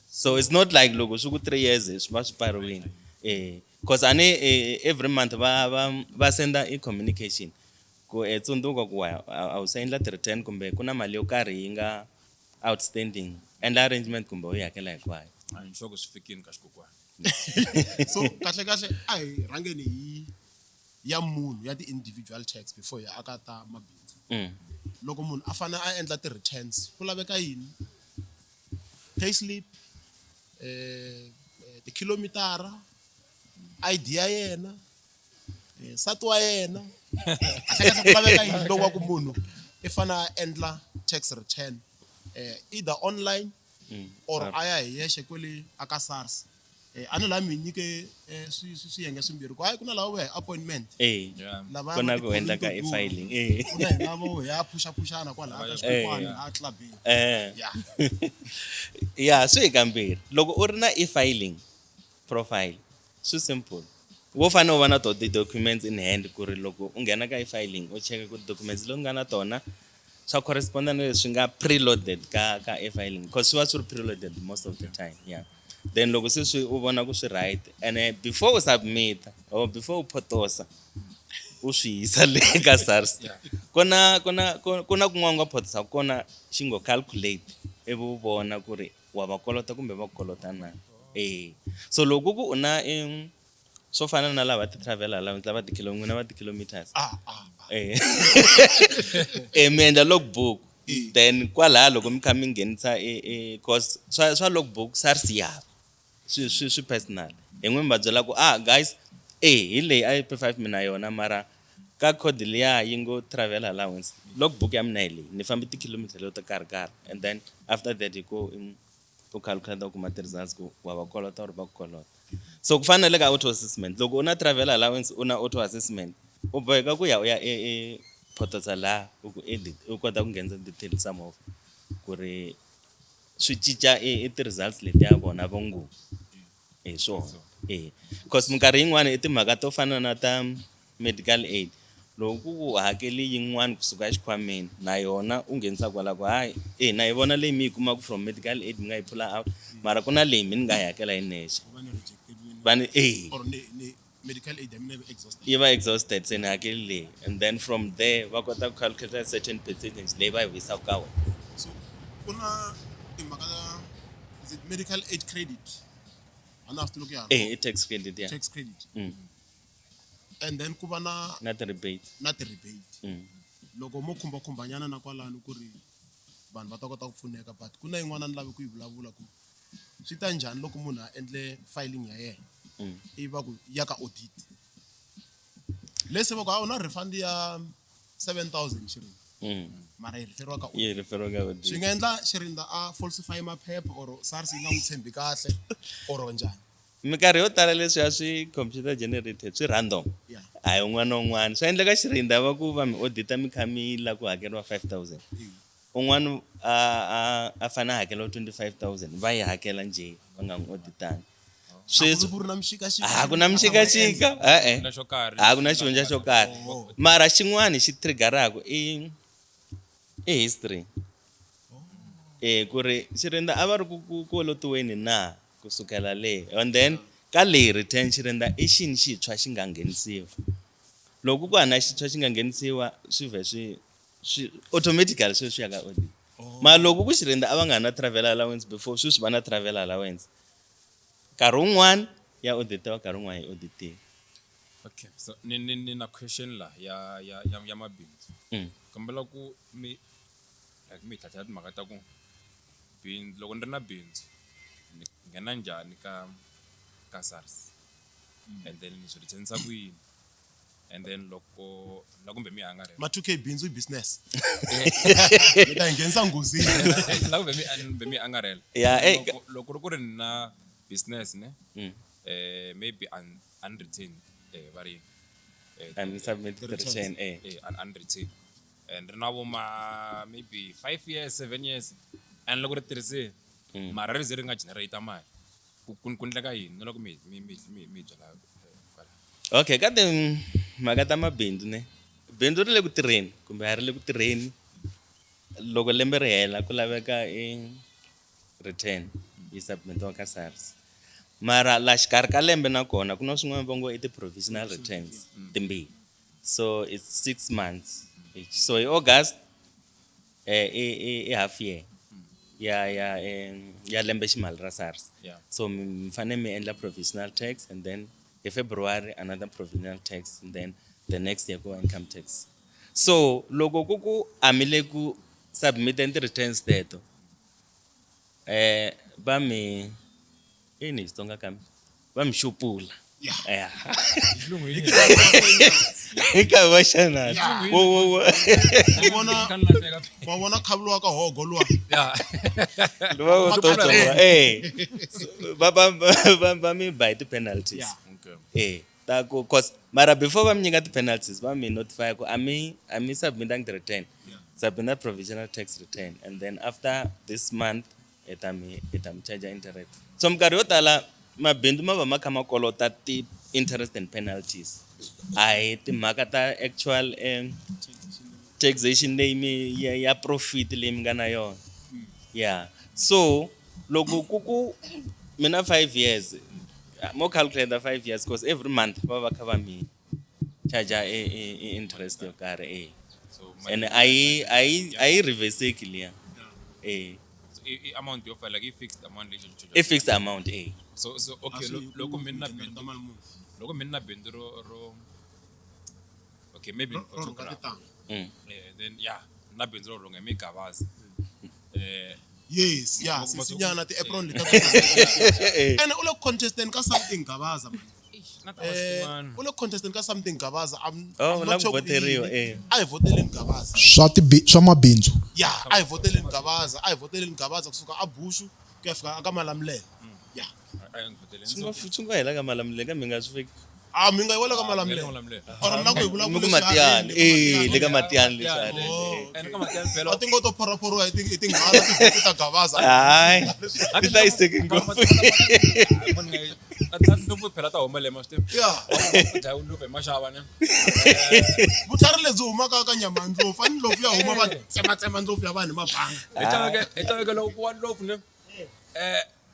So it's not like loko swi ku 3 years swi va swi pfariwile, cause a ni every month va senda i communication ku tsundzuka ku a wu se endla ti-return kumbe ku na mali yo karhi yi nga outstanding, endla arrangement kumbe u yi hakela hinkwayo. A ni sure ku swi fikini ka xikokwani. So kahle kahle a hi rhangeni hi ya munhu, ya ti-individual tax, before hi aka ta mabindzu. Loko munhu a fanele a endla ti-returns, ku laveka yini? Payslip, tikhilomitara, ID ya yena, nsati wa yena, kahle kahle ku laveka yini loko wa ku munhu i fanele a endla tax return, either online or a ya hi yexe kwele aka SARS? A ni laha mi nyike swiyenge swimbirhi, ku hayi ku na lava vo ya hi appointment. Lava Ku na ku endla ka e-filing. Ku na hina vo hi ya phuxaphuxana kwalaya ka xikokwani a clubini. Ya. Ya, swi hi kambirhi. Loko u ri na e-filing profile, swi simple. Wo fanele u va na to ti-documents in hand, ku ri loko u nghena ka e-filing u cheka ku documents leti u nga na tona swa corresponda na leswi nga preloaded ka e-filing, because swi va swi ri preloaded most of the time. Yeah, then loko se swi u vona ku swi right, and before u submit or before u potosa u swi yisa le ka SARS, ku na kun'wana u nga potosa kona xi ngo calculate, ivi u vona ku ri wa va kolota kumbe va ku kolota na. So loko ku u na swo fana na lava ti-travel allowance, lava n'wina va ti-kilometers, ah ah ah. Mi endla logbook, then kwalaya loko mi kha mi nghenisa cause swa logbook SARS ya swi personal, hi n'wi mi va byela ku, "Ah guys, hi leyi a P5 mina yona, mara ka code liya yi ngo travel allowance, logbook ya mina hi leyi, ni fambe ti-kilometer leto karhi karhi." And then after that hi ku u calculate, u kuma ti-results ku wa va kolota or va ku kolota. So ku fana na le ka auto assessment, loko u na travel allowance, u na auto assessment, u boheka ku ya u ya e potosa laha u ku edit, u kota ku nghenisa details ta movha ku ri swi cinca i ti-results letiya vona vo ngo hi swona. Cause minkarhi yin'wani i timhaka to fana na ta medical aid, loko ku ku hakeli yin'wani kusuka exikhwameni, na yona u nghenisa kwala ku hayi, na yi vona leyi mi yi kumaka from medical aid, mi nga yi pull-a out, mara ku na leyi mi ni nga yi hakela hi nexe. Va ni rejected. Va ni Or ni medical aid ya mina yi va exhausted. Yi va exhausted, se ni hakeli leyi, and then from there va kota ku calculate certain percentage leyi va yi vuyisaka ka wena. So ku na timhaka ta, is it medical aid credit? A na swi tivi loko ya ha ri. I tax credit, ya. Tax credit. And then ku va na Na ti-rebate. Na ti-rebate. Loko mo khumbakhumbanyana na kwalano ku ri vanhu va ta kota ku pfuneka, but ku na yin'wana ni lave ku yi vulavula ku swi ta njhani loko munhu a endle filing ya yena, ivi va ku ya ka audit, lese va ku a u na refund ya 7000 xirinda, mara yi referiwa ka audit. Yi referiwa ka audit. Swi nga endla xirinda a falsify maphepha, or SARS yi nga n'wi tshembi kahle, or njhani? Minkarhi yo tala leswiya swi computer generated, swi random. A hi un'wana na un'wana. Swa endleka xirinda va ku va mi audita, mi kha mi la ku hakeriwa 5000, un'wana a fanele a hakeriwa 25 000, va yi hakela njhe va nga n'wi auditanga sweswi? Ku ri na mixikaxika. A ku na mixikaxika, e-e. Na xo karhi. A ku na xihundla xo karhi, mara xin'wana xi triggeraka i history, ku ri xirinda a va ri ku kolotiweni na kusukela le, and then ka leyi return xirinda i xini xintshwa xi nga nghenisiwa. Loko ku hana xintshwa xi nga nghenisiwa, swi vhe swi automatically sweswi ya ka audit. Mara loko ku xirinda a va nga ha na travel allowance before, sweswi va na travel allowance, nkarhi wun'wani ya auditiwa, nkarhi wun'wani yi auditiwa. Okay, so ni na question la ya mabindzu. Kombela ku mi like mi hi tlhatlhela timhaka ta ku bindzu, loko ni ri na bindzu ni nghena njhani ka SARS, and then ni swi returnisa ku yini, and then loko la kumbe mi angarhela. Ma 2K, bindzu i business, mi ta hi nghenisa nghozini. La kumbe mi angarhela. Ya, Loko ri ku ri ni na business ne, maybe unwritten, va ri yini? Unsubmitted return. Unwritten and ri na vo ma maybe 5 years, 7 years, and loko ri tirhiseni, mara ri ze ri nga generate mali, ku endleka yini na loko mi byela kwala? Okay, ka timhaka ta mabindzu ne, Bindzu ri le ku tirheni kumbe a ri le ku tirheni, loko lembe ri hela ku laveka i return yi submit-iwa ka SARS. Mara la xikarhi ka lembe nakona ku na swin'wana va ngo i ti-provisional returns timbirhi. So it's 6 months each. So hi August i half year ya lembe ximali ra SARS. So mi fanele mi endla provisional tax, and then hi February another provisional tax, and then the next year ku va income tax. So loko ku ku a mi le ku submiteni ti-returns teto, va mi yini hi Xitsonga kambe va mi xupula. Yeah. Xilungu yini? Hi nkarhi wa xana wo wo wo. Wa vona, wa vona khavulo wa ka hogo luwa. Luwa wo totswa va mi ba hi ti-penalties. Ta ku cause mara before va mi nyika ti-penalties, va mi notify ku a mi submitanga ti-return, submit provisional tax return, and then after this month hi ta mi charge interest. So minkarhi yo tala mabindzu ma va ma kha ma kolota ti-interest and penalties, a hi timhaka ta actual taxation leyi mi ya profit leyi mi nga na yona. Yeah, so loko ku mina 5 years, mo calculate 5 years, because every month va va kha va mi charge i interest yo karhi So and a yi reverseki liya. So i amount yo fa like i fixed amount leyi I fixed amount. So okay, loko mina bindzu, loko mina bindzu ro okay, maybe Ro rhunga photographer. Titanga. Then yeah, na bindzu ro rhunga mi gavazi. Yes, yeah, sisinyana ti-apron leti ene u le ku contesting ka something, Gabaza man. Na ta man. U le ku contesting ka something, Gabaza. Oh, I'm la not ku sure ku voteriwa, yini. eh. A hi voteleni Gabaza. Swa mabindzu. Ya, a hi voteleni Gabaza, a hi voteleni Gabaza kusuka a Bushu ku ya fika aka Malamulele, ya. Swi nga hela ka Malamulele kambe mi nga swi fiki. A mi nga yi wela ka Malamulele or mi na ku hi Mi vulavula ku Matiyani le ka Matiyani leswi. Oh, And ka Matiyani phela. A ti ngo to phorwaphorwa hi tinghala tivhoti ta Gabaza. Hayi, ti hlayiseki ngopfu. Ndlopfu phela ta huma le ma swi tiva. Dlaya ndlopfu hi maxava ne. Vutlhari lebyi humaka ka nyama ya ndlopfu a ni ndlopfu ya huma va tsematsema ndlopfu ya vanhu hi mabanga. Hi tlaveke loko ku wa ndlopfu ne.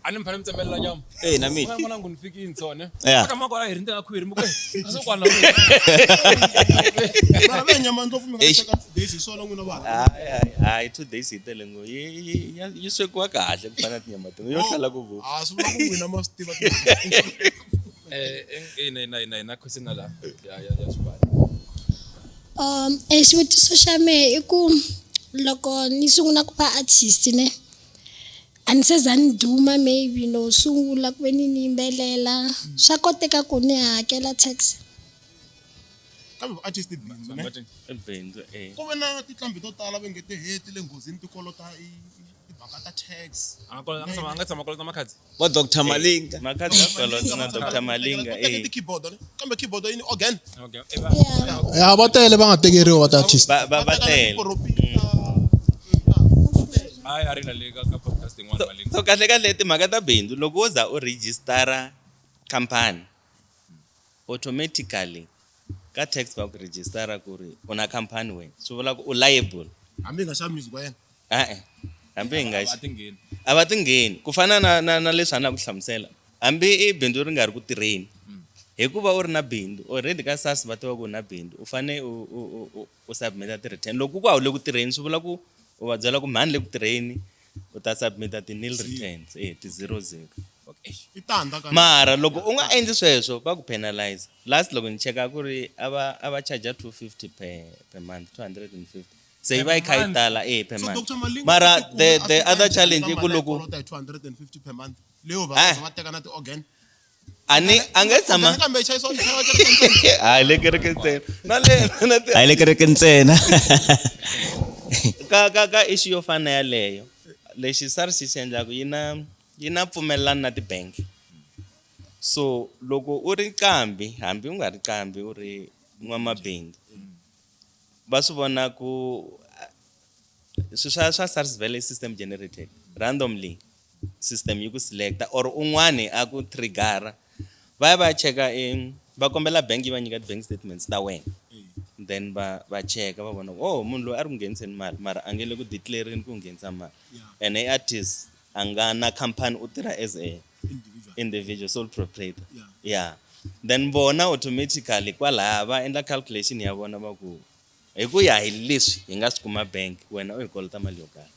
A ni mi fanele mi tsemelela nyama. Eh, na mina. Mwana ngu ni fikini so ne. Yeah. Aka makwala hi ri ntenga khwiri mi ku. A swi kwana. Mara ve nyama ya ndlopfu mi nga Eish. teka 2 days hi swona n'wina vanhu? Hayi, hayi, hayi, 2 days yi tele ngopfu. Yi swekiwa kahle ku fana na tinyama tin'wana yo hlala ku vupfa. A swi vula ku n'wina ma swi tiva. Na question na la. Ya swibali. Xivutiso xa mehe i ku loko ni sungula ku va artist ne, a ni se za ni duma, maybe no sungula ku ve ni ni yimbelela, swa koteka ku ni hakela tax? Kambe artist bindzu ne. I bindzu. Ku ve na tinqambi to tala va nge ti heti le nghozini ti kolota timhaka ta tax. A nga tshama kolota makhadzi. Va Dr Malinga. Makhadzi ya kolota na Dr Malinga. Va teke ti-keyboard ne, kambe keyboard yi ni organ. Okay. Ya, va tele va nga tekeriwa va ti-artist. Va Va teka na tele. tiporopita. Hayi, a ri na le ka podcast yin'wana Malinga. So kahle kahle timhaka ta bindzu, loko wo za u registara company, automatically ka tax va ku registara ku ri u na company wena, swi vula ku u liable. Hambi hi nga xavi music wa yena? E-e, hambi hi nga A ti ngheni. A va ti ngheni ku fana na leswi a na ku hlamusela, hambi i bindzu ri nga ri ku tirheni, hikuva u ri na bindzu already ka SARS va tiva ku u na bindzu, u fane u submita ti-return. Loko ku a wu le ku tirheni, swi vula ku u va byela ku mhani le ku tirheni, u ta submita ti-nil returns, ti-zero zero. Okay. I tandza kambe. Mara loko u nga endli sweswo, va ku penalize. Last loko ni cheka ku ri a va charge 250 per month, 250, se yi va yi kha yi tala per So month. Dr. Malinga Mara u tikuma the a the fika other njhani challenge ka i ku mali a yi loko kolota hi 250 per month leyo va Ah. va teka na ti-organ? A ni a nge tshama. Organ kambe yi chayisiwa yi chayiwa kereke ntsena. Hayi, le kereke ntsena na le na A yi le kereke ntsena. Ka issue yo fana na yaleyo, lexi SARS xi xi endlaku, yi na pfumelelano na ti-bank. So loko u ri nqambi, hambi u nga ri nqambi, u ri n'wamabindzu, va swi vona ku swi swa SARS vele i system generated randomly. System yi ku selecta or un'wani a ku triggera, va ya va ya cheka, va kombela bank yi va nyika ti-bank statements ta wena. Then va cheka va vona ku oh munhu loyi a ri ku ngheniseni mali mara a nge le ku declaring ku nghenisa mali. And a artist a nga na company, u tirha as a individual, individual sole proprietor. Yeah. Then vona automatically kwalaya va endla calculation ya vona, va ku hi ku ya hi leswi hi nga swi kuma bank, wena u hi kolota mali yo karhi.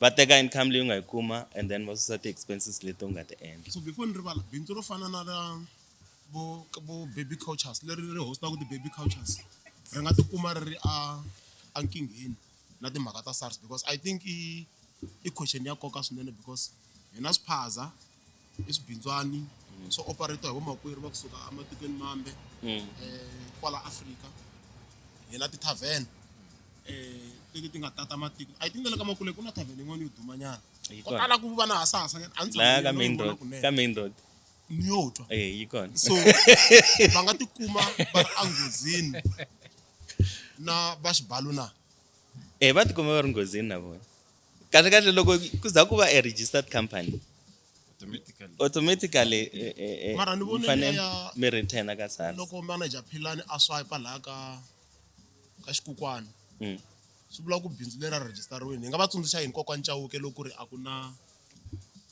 Va teka income leyi u nga yi kuma and then va susa ti-expenses leti u nga ti endla. So before ni rivala, bindzu ro fana na ra vo Baby Cultures, leri ri hostaka ti-Baby Cultures, ri nga tikuma ri ri a nkingheni na timhaka ta SARS? Because I think i question ya nkoka swinene, because hina swiphaza i swibindzwani swo operate hi vomakwerhu va kusuka ematikweni mambe, kwala Afrika. Hi na ti-tavern leti ti nga tata matiko. I think na le ka Makule ku na tavern yin'wana yo dumanyana. Yi Ko kona. tala ku va na hasahasanyana, a ndzi Laya tshama ka ni main vona road. kunene. Ka main road. Ni yo twa. Eh, yi kona. So va nga tikuma va ri enghozini na va xibalo na? Eh, va tikuma va ri nghozini na vona. Kahle kahle, loko ku za ku va a registered company, Automatically. automatically Mara ni mi vone fanele liya mi return ka SARS. Loko manager Philani a swipe laha ka xikukwani, swi vula ku bindzu leri a rejistariwini. Hi nga va tsundzuxa yini kokwani Chauke loko ku ri a ku na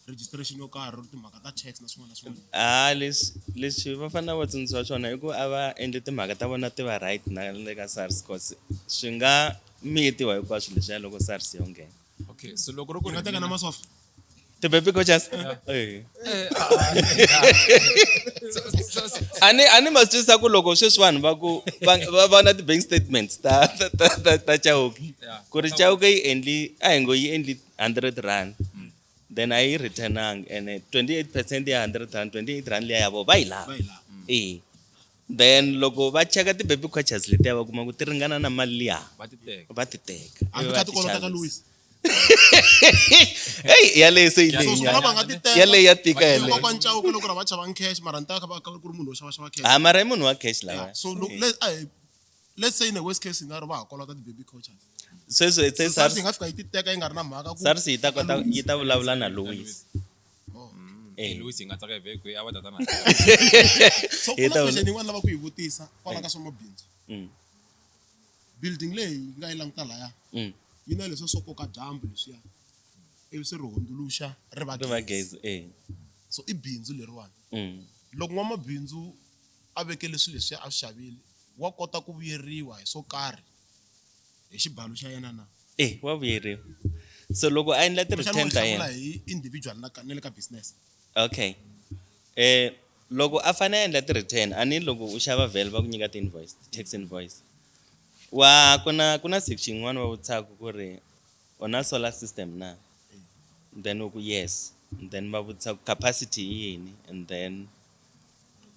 registration yo karhi, timhaka ta tax na swin'wana na swin'wana? A leswi va fanele va tsundzuxa swona i ku a va endli timhaka ta vona ti va right na le ka SARS, cause swi nga miyetiwa hinkwaswo leswiya loko SARS yo nghena. Okay, so loko ri ku Hi nga teka na masofa. Ti-baby coaches. Eh. A ni ma swi twisisa ku loko sweswi vanhu va ku va na ti-bank statements ta Chauke, ku ri Chauke yi endli, a hi ngo yi endli R100, then a yi returnangi, ene 28% ya R100, R28 liya ya vona va yi lava. Va yi lava. E then loko va cheka ti-baby coaches letiya, va kuma ku ti ringana na mali liya. Va ti teka. Va ti teka. Hambi Ivi va kha ti kolota ka xavisa. Louis. Heyi, yaleyo se yi So swi vula va nga ti teka. Yaleyo ya tika yaleyo. Kokwani Chauke loko ri va chavangi cash, mara ni ta kha va ku ri munhu wo xavaxava cash. Ah, mara i munhu wa cash lava. So look, let's say in a worst case scenario va ha kolota ti-baby coaches, Sweswi se SARS SARS yi nga fika yi ti teka yi nga ri na mhaka ku SARS yi ta kota yi ta vulavula na Louis. Eh. Louis yi nga tsaka hi vheke a va tata na. So ku Hi na ta question yin'wana lava ku yi vutisa kwala ka swa mabindzu. Building leyi yi nga yi languta laya, yi na leswiya swo koka dyambu leswiya, ivi se ri hundzuluxa ri va Ri va gezi. gezi, eh. So i bindzu leriwani. Loko n'wamabindzu a vekele swilo leswiya a swi xavile, wa kota ku vuyeriwa hi swo karhi hi xibalo xa yena na? Eh, wa vuyeriwa. So loko a endla Kumbexana ti-return wa ta hlamula yena. hi individual na le ka business. Okay. Loko a fanele a endla ti-return, a ni loko u xava vhele va ku nyika ti-invoice, tax invoice. Wa ku na section yin'wana va vutisaka ku ri u na solar system na? Then u ku yes. Then va vutisa ku capacity i yini, and then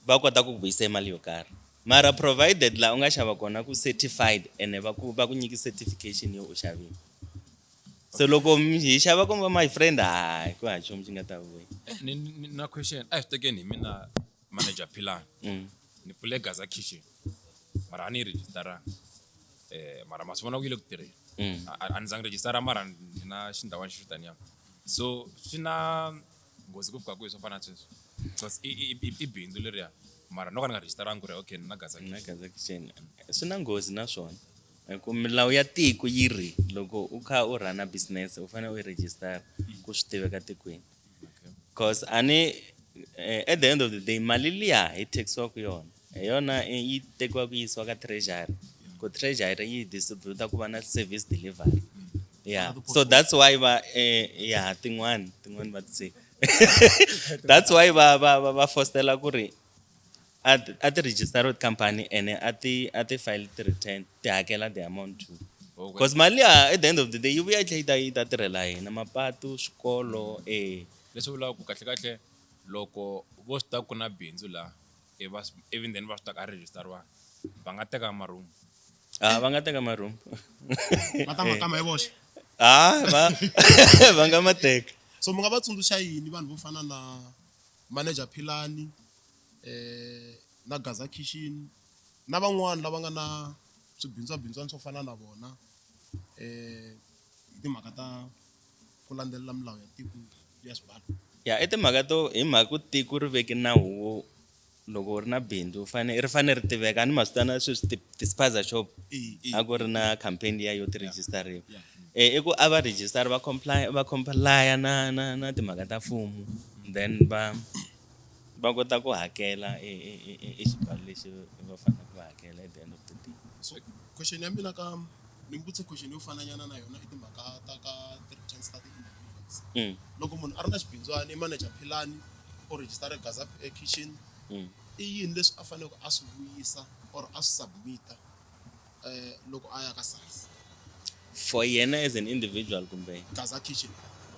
va kota ku ku vuyisa mali yo karhi. Mara provided la u nga xava kona ku certified, ene va ku nyiki certification yo u xavile. So loko hi xava kumbe my friend, hayi, ku hava nchumu xi nga ta vuya. Ni na question. A hi swi tekeni hi mina manager Philani. Ni pfule Gaza Kitchen. Mara a ni yi registeranga. Mara ma swi vona ku yi le ku tirheni. A ni zangi registera, mara ni na xindhawana xo taniya. So swi na nghozi ku fika kwihi swo fana na sweswo? Because i bindzu leriya. Mara no ka ni nga registeranga ku ri okay ni na Gaza Na Kitchen. Gaza Kitchen swi na nghozi naswona, hi ku milawu ya tiko yi ri loko u kha u rhana business u fanele u yi register ku swi tiveka tikweni, cause a ni at the end of the day mali liya hi taxiwaka yona hi yona yi tekiwaka yi yisiwa ka treasury, ku treasury yi distributa ku va na service delivery. Yeah, so that's why va ya tin'wani va ti, that's why va fostela ku ri a ti register with company ene a ti file ti-return, ti hakela the amount too. Because mali ya at the end of the day yi vuya yi tlhela yi ta tirhela hina, mapatu, swikolo, eh. Leswi vulaka ku kahle kahle loko vo swi tiva ku na bindzu laha, even then va swi tiva ku a registeriwanga, va nga teka maroom. Ah, va nga teka maroom. Va ta ma kama hi voxe. Ah, va nga ma teka. So mi nga va tsundzuxa yini vanhu vo fana na manager Philani, na Gaza Kitchen, na van'wani lava nga na swibindzwabindzwana swo fana na vona, hi timhaka ta ku landzelela milawu ya tiko ya xibalo? Ya, i timhaka to hi mhaka ku tiko ri veke nawu wo Loko u ri na bindzu u fane ri fane ri tiveka. A ni ma swi tiva na sweswi ti-spaza shop a ku ri na campaign liya yo ti rejistariwa. I ku a va register va comply va comply na timhaka ta mfumo, then va kota ku hakela e xibalo lexi va faneleke va hakela at the end of the day. So question ya mina ka ni vutise question yo fananyana na yona i timhaka ta ka ti-returns ta ti-individuals. Loko munhu a ri na xibindzwani, i manager Philani, u register Gaza Kitchen, i yini leswi a faneleke a swi vuyisa or a swi submit-a loko a ya ka SARS? For yena as an individual kumbe Gaza Kitchen.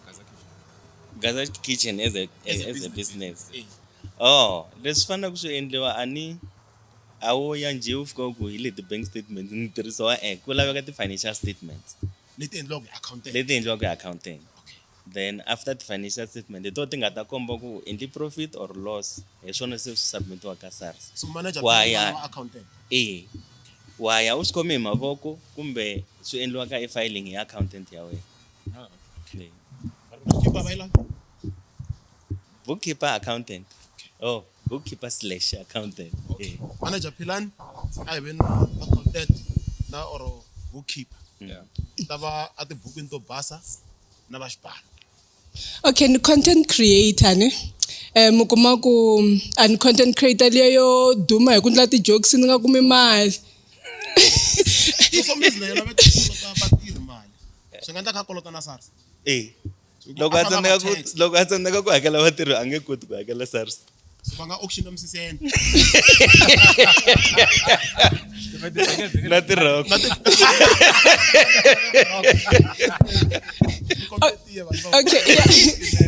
Gaza Kitchen. Gaza Kitchen as a, As a as a business. business. Eh. Oh, leswi faneleke swi endliwa a ni a wo ya njhe u fika u ku hi leti bank statements ni tirhisa wa ku laveka ti-financial statements leti endliwaka hi accountant. Leti endliwaka hi accountant. Then after ti-financial statement hi to ti nga ta komba ku u endli profit or loss, hi swona se swi submitiwaka ka SARS. So manager Wa Philani ya. wa accountant. E wa ya u swi khome hi mavoko kumbe swi endliwa ka e-filing hi accountant ya wena. Okay. Bookkeeper va yi lava? Bookkeeper accountant. Oh, bookkeeper slash accountant. Okay. Eh. Manager Philani a hi ve na accountant na or bookkeeper. Ta va a tibukwini to basa na va xibalo. Okay, ni content creator ne. Mi kuma ku a ni content creator liya yo duma hi ku endla ti-jokes ni nga kumi mali. So na yena va kolota vatirhi mali. Swi nga endleka a kolota na SARS. Eh. So, Loko a a fanele a tsandzeka ku tax. loko a tsandzeka ku hakela vatirhi a nge koti ku hakela SARS. So va nga auction misisi ya yena. Na ti-rock. Okay,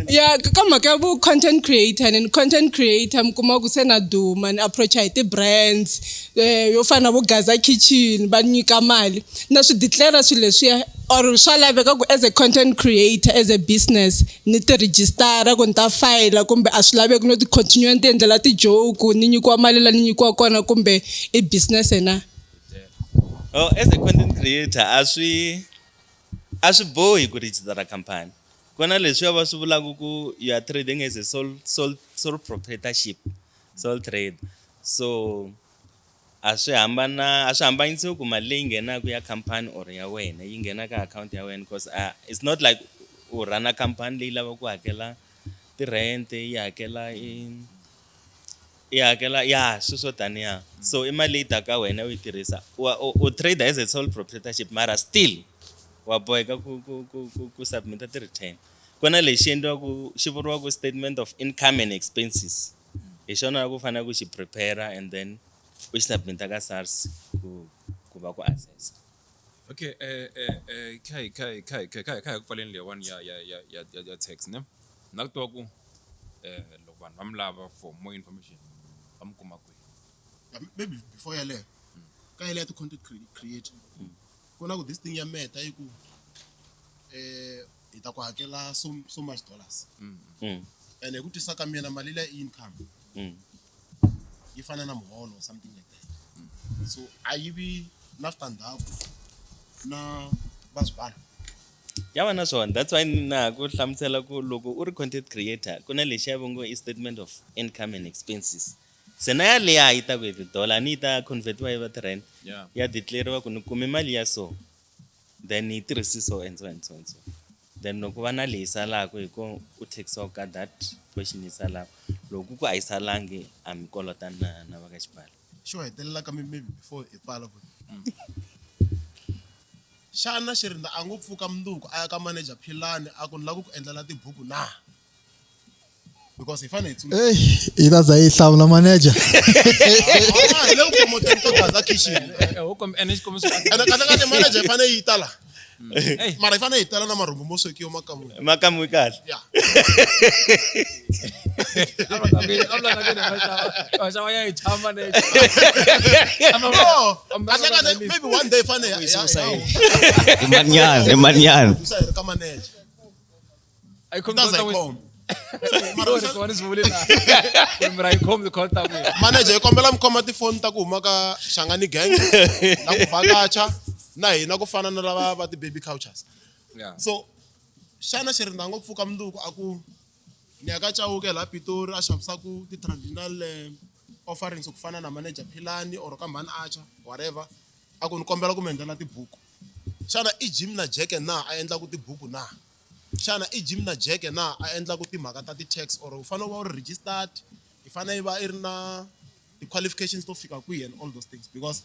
yeah, ka mhaka ya vu content creator, ni content creator mi kuma ku se na duma, ni approach-a hi ti-brands yo fana na vo Gaza Kitchen, va nyika mali na swi declare swilo leswiya or swa laveka ku as a content creator, as a business ni ti registara ku ni ta file, kumbe a swi laveki no ti continue ni ti endlela ti-joke ni nyikiwa mali la ni nyikiwa kona kumbe i business na? Oh, as a content creator a swi bohi ku register company. Ku na leswiya va swi vulaka ku you are trading as a sole proprietorship, sole trade. So a swi hambana, a swi hambanyisiwi ku mali leyi nghenaka ya company or ya wena yi nghena ka account ya wena, because it's not like u run-a company leyi lavaka ku hakela ti-rent, yi hakela i hakela ya swilo swo taniya. So i mali leyi taka wena u yi tirhisa, u trade as a sole proprietorship, mara still wa boheka ku submit ti-return. Ku na lexi endliwaku xi vuriwaka statement of income and expenses, hi xona ku fanele ku xi prepare and then u xi submit-a ka SARS ku va ku assess. Okay, kha hi ku pfaleni leyiwani ya tax ne. Na ku tiva ku loko vanhu va mi lava for more information va mi kuma kwihi? Yeah, maybe before yaleyo, ka yaleyo ya ti-content creator, ku na ku this thing ya Meta yi ku hi ta ku hakela so much dollars. And hi ku twisisa ka mina mali liya i income. Yi fana na muholo or something like that. So a yi vi na switandzhaku na va swibalo? Ya va na swona, that's why na ha ku hlamusela ku loko u ri content creator ku na lexiya va ngo i statement of income and expenses. Se na yaliya yi ta ku hi ti-dollar ni yi ta convert-iwa yi va ti-rand. Ya declare-iwa ku ni kume mali ya so, then ni yi tirhisi so and so and so and so. Then loko va na leyi salaka hi ko u taxiwaka ka that portion yi salaka, loko ku a yi salangi a mi kolota na va ka xibalo. Xo hetelela ka maybe before hi pfala ku xana Xirinda a ngo pfuka mundzuku a ya ka manager Philani a ku ni lava ku endlela tibuku na? Because hi fanele hi tsundzuka. Ey, yi ta za yi hlamula manager. Ah, hi le ku promoteni ka Gaza Kitchen. Ho ene xikombiso Ene kahle kahle manager hi fanele yi ta la. Hey. Mara hi fanele hi tala na marhumbu mo swekiwa makan'we. Makamu yi kahle. Yeah. Vaxava ya hi cha manager. No, kahle kahle maybe one day fanele I manyana, i manyana. hi ri ka manager. Ai khomi Ta za hi ta khoma. Sorry, swona swi vule la. Kumbe ra yi khomi call ta ku. Manager hi kombela mi khoma tifoni ta ku huma ka Shangani Gang na ku vhakacha na hina ku fana na lava va ti-baby cultures. So xana Xirinda a ngo pfuka mundzuku a ku ni ya ka Chauke laha Pitori a xavisaku ti-traditional offerings ku fana na manager Philani or ka mhani Archer whatever a ku ni kombela ku mi endlela tibuku xana i Jim na Jack na a endlaku tibuku na xana i Jim na Jack na a endlaku timhaka ta ti-tax or u fanele u va u ri registered i fanele i va i ri na ti-qualifications to fika kwihi and all those things because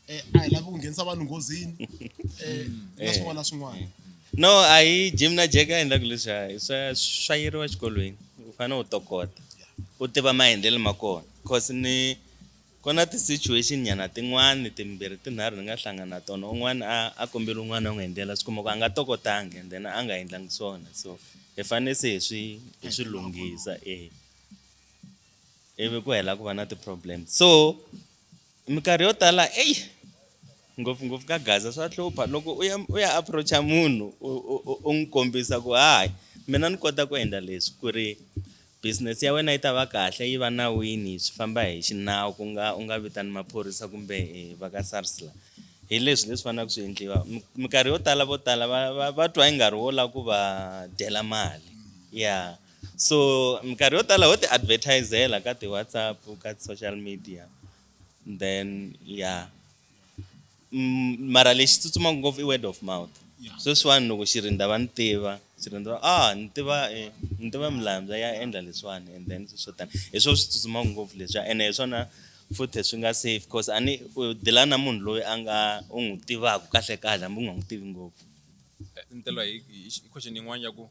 a hi lavi ku nghenisa vanhu nghozini na swin'wana na swin'wana. No a hi Jim na Jack a endlaku leswiya swa yeriwa exikolweni u fanele u tokota u tiva maendlelo ma kona cause ni ku na ti-situation nyana tin'wani timbirhi tinharhu ni nga hlangana na tona un'wana a kombela un'wana a n'wi endlela swi kuma ku a nga tokotangi and then a nga endlangi swona so hi fanele se hi swi lunghisa ivi ku hela ku va na ti-problem. So minkarhi yo tala eyi ngopfungopfu ka Gaza swa hlupha loko u ya approach-a munhu u n'wi kombisa ku hayi, mina ni kota ku endla leswi ku ri business ya wena yi ta va kahle, yi va nawini, swi famba hi xinawu, ku nga u nga vitani maphorisa kumbe va ka SARS la hi leswi leswi faneleke swi endliwa. Minkarhi yo tala vo tala va twa i nga ri wo lava ku va dyela mali ya. So minkarhi yo tala ho ti advertisela ka ti-WhatsApp, ka ti-social media, then ya. Mara lexi tsutsumaka ngopfu i word of mouth. Sweswiwani loko Xirinda va ni tiva, Xirinda va ni tiva ni tiva Milamza ya endla leswiwani and then swo tani hi swona swi tsutsumaka ngopfu leswiya ene hi swona futhi swi nga safe cause a ni u deal-a na munhu loyi a nga u n'wi tivaka kahle kahle hambi u nga n'wi tivi ngopfu. Ni tela hi question yin'wana ya ku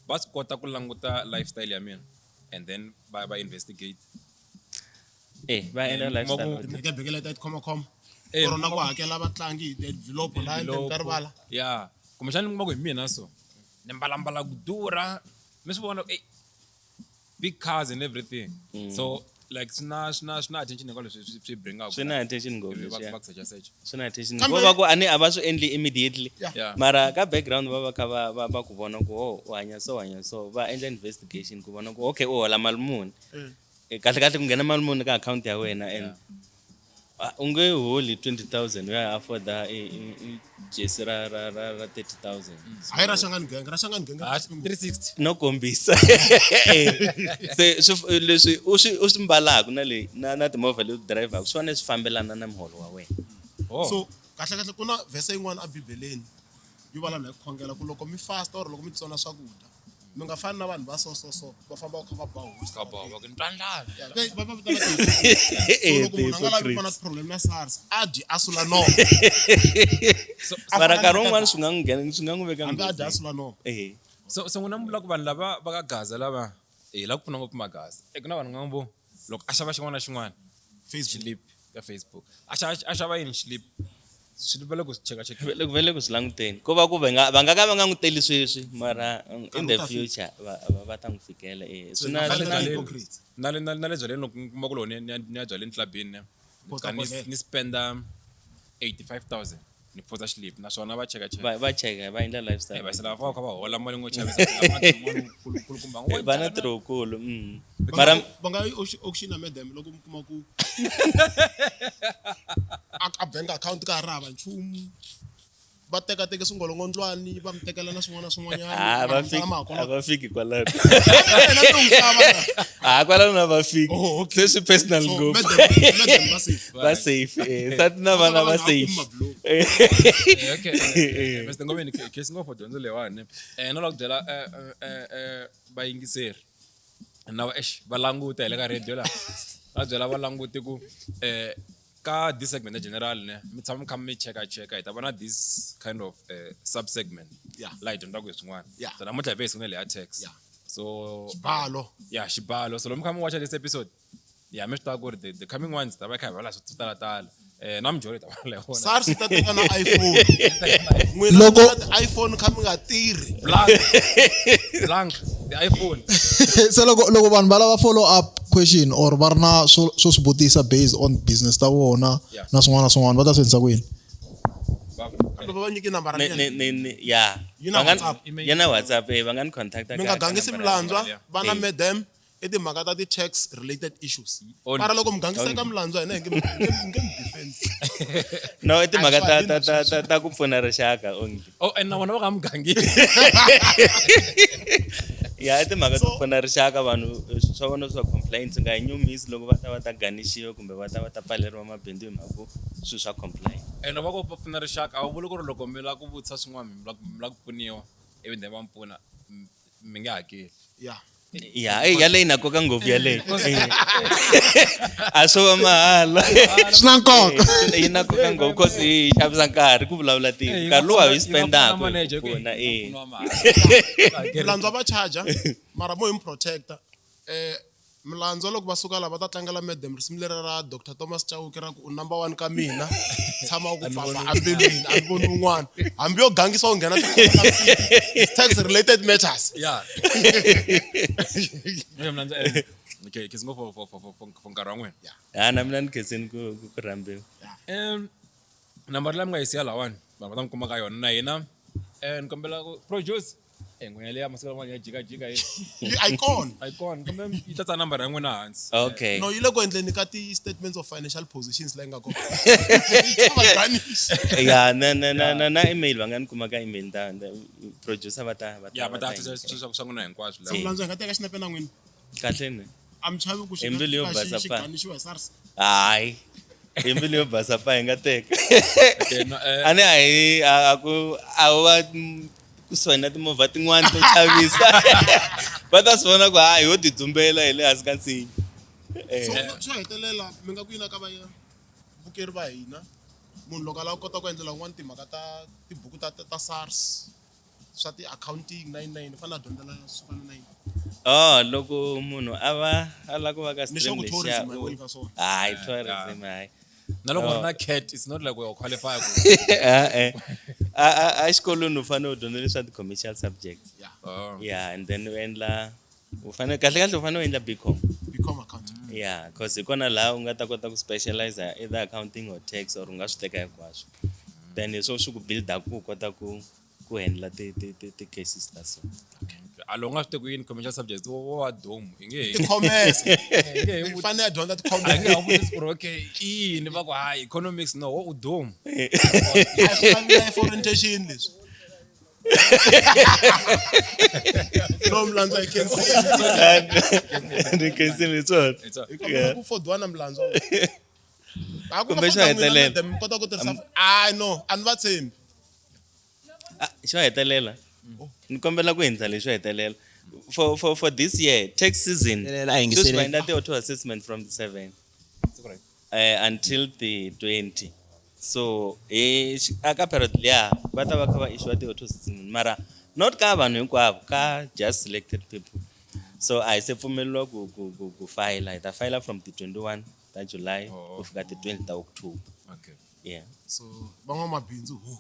va swi kota ku languta lifestyle ya mina and then va investigate. Va endla lifestyle audit. Tibekebeke leti a ti khomakhoma or na ku hakela vatlangi hi ti-envelope laha endzeni ka rivala. Ya, kumbexana ni kuma ku hi mina so ni mbalambala ku durha, mi swi vona, big cars and everything, so like swi na attention hinkwaswo leswi swi bringaka. Swi na attention ngopfu Ivi leswiya. Va ku search search. Swi na attention. Kambe Vo va ku a ni a va swi endli immediately. Mara ka background va va kha va ku vona ku oh, u hanya so, u hanya so, va endla investigation ku vona ku okay, u hola mali muni. Kahle kahle ku nghena mali muni ka akhawunti ya wena and u nge holi 20 000 u ya afforda i jesi ra 30 000. Hayi, ra Shangani Gang, ra Shangani Gang. Ah, 360. No kombisa se leswi u swi mbalaka na le na timovha leti u dirayivhaka swi fanele swi fambelana na muholo wa wena. Oh. So kahle kahle ku na vhese yin'wana ebibeleni yi vulavula hi ku khongela ku loko mi fasta or loko mi tsona swakudya mi nga fani na vanhu va so so so va famba va kha va ba hosi. Ka ba va ku ni twa ndlala. Yeah, va vitana ti-hypocrites. So loko munhu a nga lavi ku va na ti-problem na SARS a dyi a sula nomo. A Mara fana nkarhi na wun'wani swi nga n'wi nghena, swi nga n'wi veka hambi a dya a nghozini. sula nomo. So n'wina mi vula ku vanhu lava va ka Gaza lava hi lava ku pfuna ngopfu Magaza e ku na vanhu nga vo loko a xava xin'wana na xin'wana Facebook. Xilip ka Facebook, a xava yini xilip swi va le ku swi cheka cheka. Loko va le ku swi languteni ko va ku va nga ka va nga n'wi teli sweswi mara in the Nkarhi wu ta fika. future va ta n'wi fikela swi na nga swi fanele na na hypocrites. Na le byaleni loko ni kuma ku loko ni ya byaleni clubini ne Posta ka ni kwale. ni spenda 85 000 ni posta xilip naswona va cheka cheka. Va cheka, va endla lifestyle. Va sala va kha va hola mali ngo chavisa. Kulukumba. Va na ntirho wukulu. Va Mara va nga yi auction na madam loko mi kuma ku a bank account ka ha ri hava nchumu, va teka teke swingolongondlwani, va mi tekela na swin'wana na swin'wanyana. Ah, va va fiki ma a va fiki kwalano. Yena mi n'wi xava na. Ah, kwalano a va fiki. Oh, okay. Se swi personal So, ngopfu. Madam va safe. Va safe, nsati na vana va Va nga safe. kumi mabulomu. Okay, Mr Ngobeni, khensi ngopfu dyondzo leyiwani. No lava ku byela vayingiseri na va va languta hi le ka radio laha, va byela va languti ku ka this segment ya general ne mi tshama mi kha mi cheka cheka hi ta vona this kind of sub segment laha hi dyondzaka hi swin'wana. So namuntlha hi ve hi sungule leya tax. So Xibalo. Ya, xibalo. So loko mi kha mi watcha this episode ya mi swi tiva ku ri the coming ones ta va kha hi vulavula swo tala tala na mijolo hi ta vulavula hi wona. SARS yi ta teka na iPhone n'wina. Loko- Mi na ti-iPhone kha mi nga tirhi. Blank blank the iPhone. Se loko vanhu va lava follow up question or va ri na swo swi vutisa based on business ta vona na swin'wana na swin'wana, va ta swi endlisa ku yini? Kambe va nyiki nambara Ni ni ya. Yi na Va nga WhatsApp. Ya na WhatsApp, va nga ni contacta Mi nga ka gangisi nambara ya milandzwa vona. va na madam i timhaka ta ti-tax related issues. Only. Mara loko mi gangisa eka milandzwa hina hi nge mi defend. No, i timhaka A ta swi ta ta ta ta ku pfuna rixaka only. Oh, and na vona va nga mi gangisi. Ya, i timhaka to pfuna rixaka. Vanhu swa vona swa compliance nga hi nyumisi loko va ta va ta ganixiwa kumbe va ta va ta pfaleriwa mabindzu hi mhaka ku swilo swa compliance. Ene va ku va pfuna rixaka, a va vuli ku ri loko mi lava ku vutisa swin'wana, mi lava ku pfuniwa, ivi then va mi pfuna, mi nge hakeli. Ya. Ya, eyi, yaleyi na nkoka ngopfu yaleyi. A swo va mahala. Swi na nkoka. Yi na nkoka ngopfu cause hi xavisa nkarhi ku vulavula tiko. Nkarhi lowu hi spendaka hi ku pfuna, eh. Milandzu va charger, mara mo hi mi protector. Milandzu loko va suka la va ta tlangela madam risimu leri ra Dr Thomas Chauke ra ku u number 1 ka mina, tshama u ku pfafa ambilwini, a ni voni un'wana. Hambi yo gangisa u nghena tax related matters. Yeah. Milandzu, okay, ke ngo for nkarhi wa n'wina. Yeah. Na mina ni khensini ku rhambiwa. Nambara leyi mi nga yi siya lahawani, vanhu va ta mi kuma ka yona. Na hina, ni kombela ku produce. N'wina leya masiku lama ya jikajika yi. Yi icon. Icon, kumbe yi ta tsala nambara ya n'wina hansi. Okay. No, yi le ku endleni ka ti statements of financial positions leyi nga kona. Ya, na email va nga ni kuma ka email ta producer va ta va ta. Ya, va ta swa n'wina hinkwaswo la. Milandzu hi nga teka xinepe na n'wina. Kahle ne. A mi chavi ku xi Hi mbilu yo basa xi pa. ganixiwa hi SARS. Hayi. Hi mbilu yo basa pa hi nga teka. Okay, no, A ni a hi a ku a va kusuhi na timovha tin'wani to chavisa. Va ta swi vona ku hayi ho tidzumbela hi le hansi ka nsinya. So xo hetelela mi nga ku yina ka vavukeri va hina, munhu loko a lava ku kota ku endlela un'wana timhaka ta tibuku ta SARS, swa ti-accounting nine nine, u fanele a dyondzela swo fana na yini? Oh, loko munhu a va a lava ku va ka Ni sure stream ku lexiya, tourism a yi weli ka swona. Hayi, tourism, hayi. Na loko u ri na cat, it's not like we are qualified. Eh, eh. A xikolweni u fanele u dyondza leswa ti-commercial subjects. Yeah. Oh. Yeah, and then u endla, u fanele, kahle kahle u fanele u endla BCom. BCom accounting. Yeah, cause hi kona laha u nga ta kota ku specialize either accounting or tax, or u nga swi teka hinkwaswo. Then hi swona swi ku build-a ku kota ku handle ti cases ta so. Okay. A loko u nga swi teki yini commercial subjects, wo va domu. I nge he Ti-commerce. I nge he I fanele a dyondza ti-commerce. A nge ha vutisi ku ri, okay, i yini? Va ku, hayi, economics, no, wo u domu. A swi fani na orientation leswi. No, Mlandzu, I can see. Ni khensile swona. It's a Hi kombela ku fodiwa na Mlandzu. A ku Kumbe na xo foda n'wina, hetelela. madam, mi kota ku tirhisa ah, no, a ni va tshembi. Ah, xo hetelela. Ni kombela ku hindza lexo hetelela. For this year, tax season, Hetelela, a yingisele. sweswi va endla ti-auto assessment from the 7 until the 20. So, aka period liya, va ta va kha va issue ti-auto assessment, mara not ka vanhu hinkwavo, ka just selected people. So, a hi se pfumeleriwa ku file. Hi ta file from the 21 ta July ku fika ti 20 ta October. Okay. Yeah. So, van'wamabindzu, hu.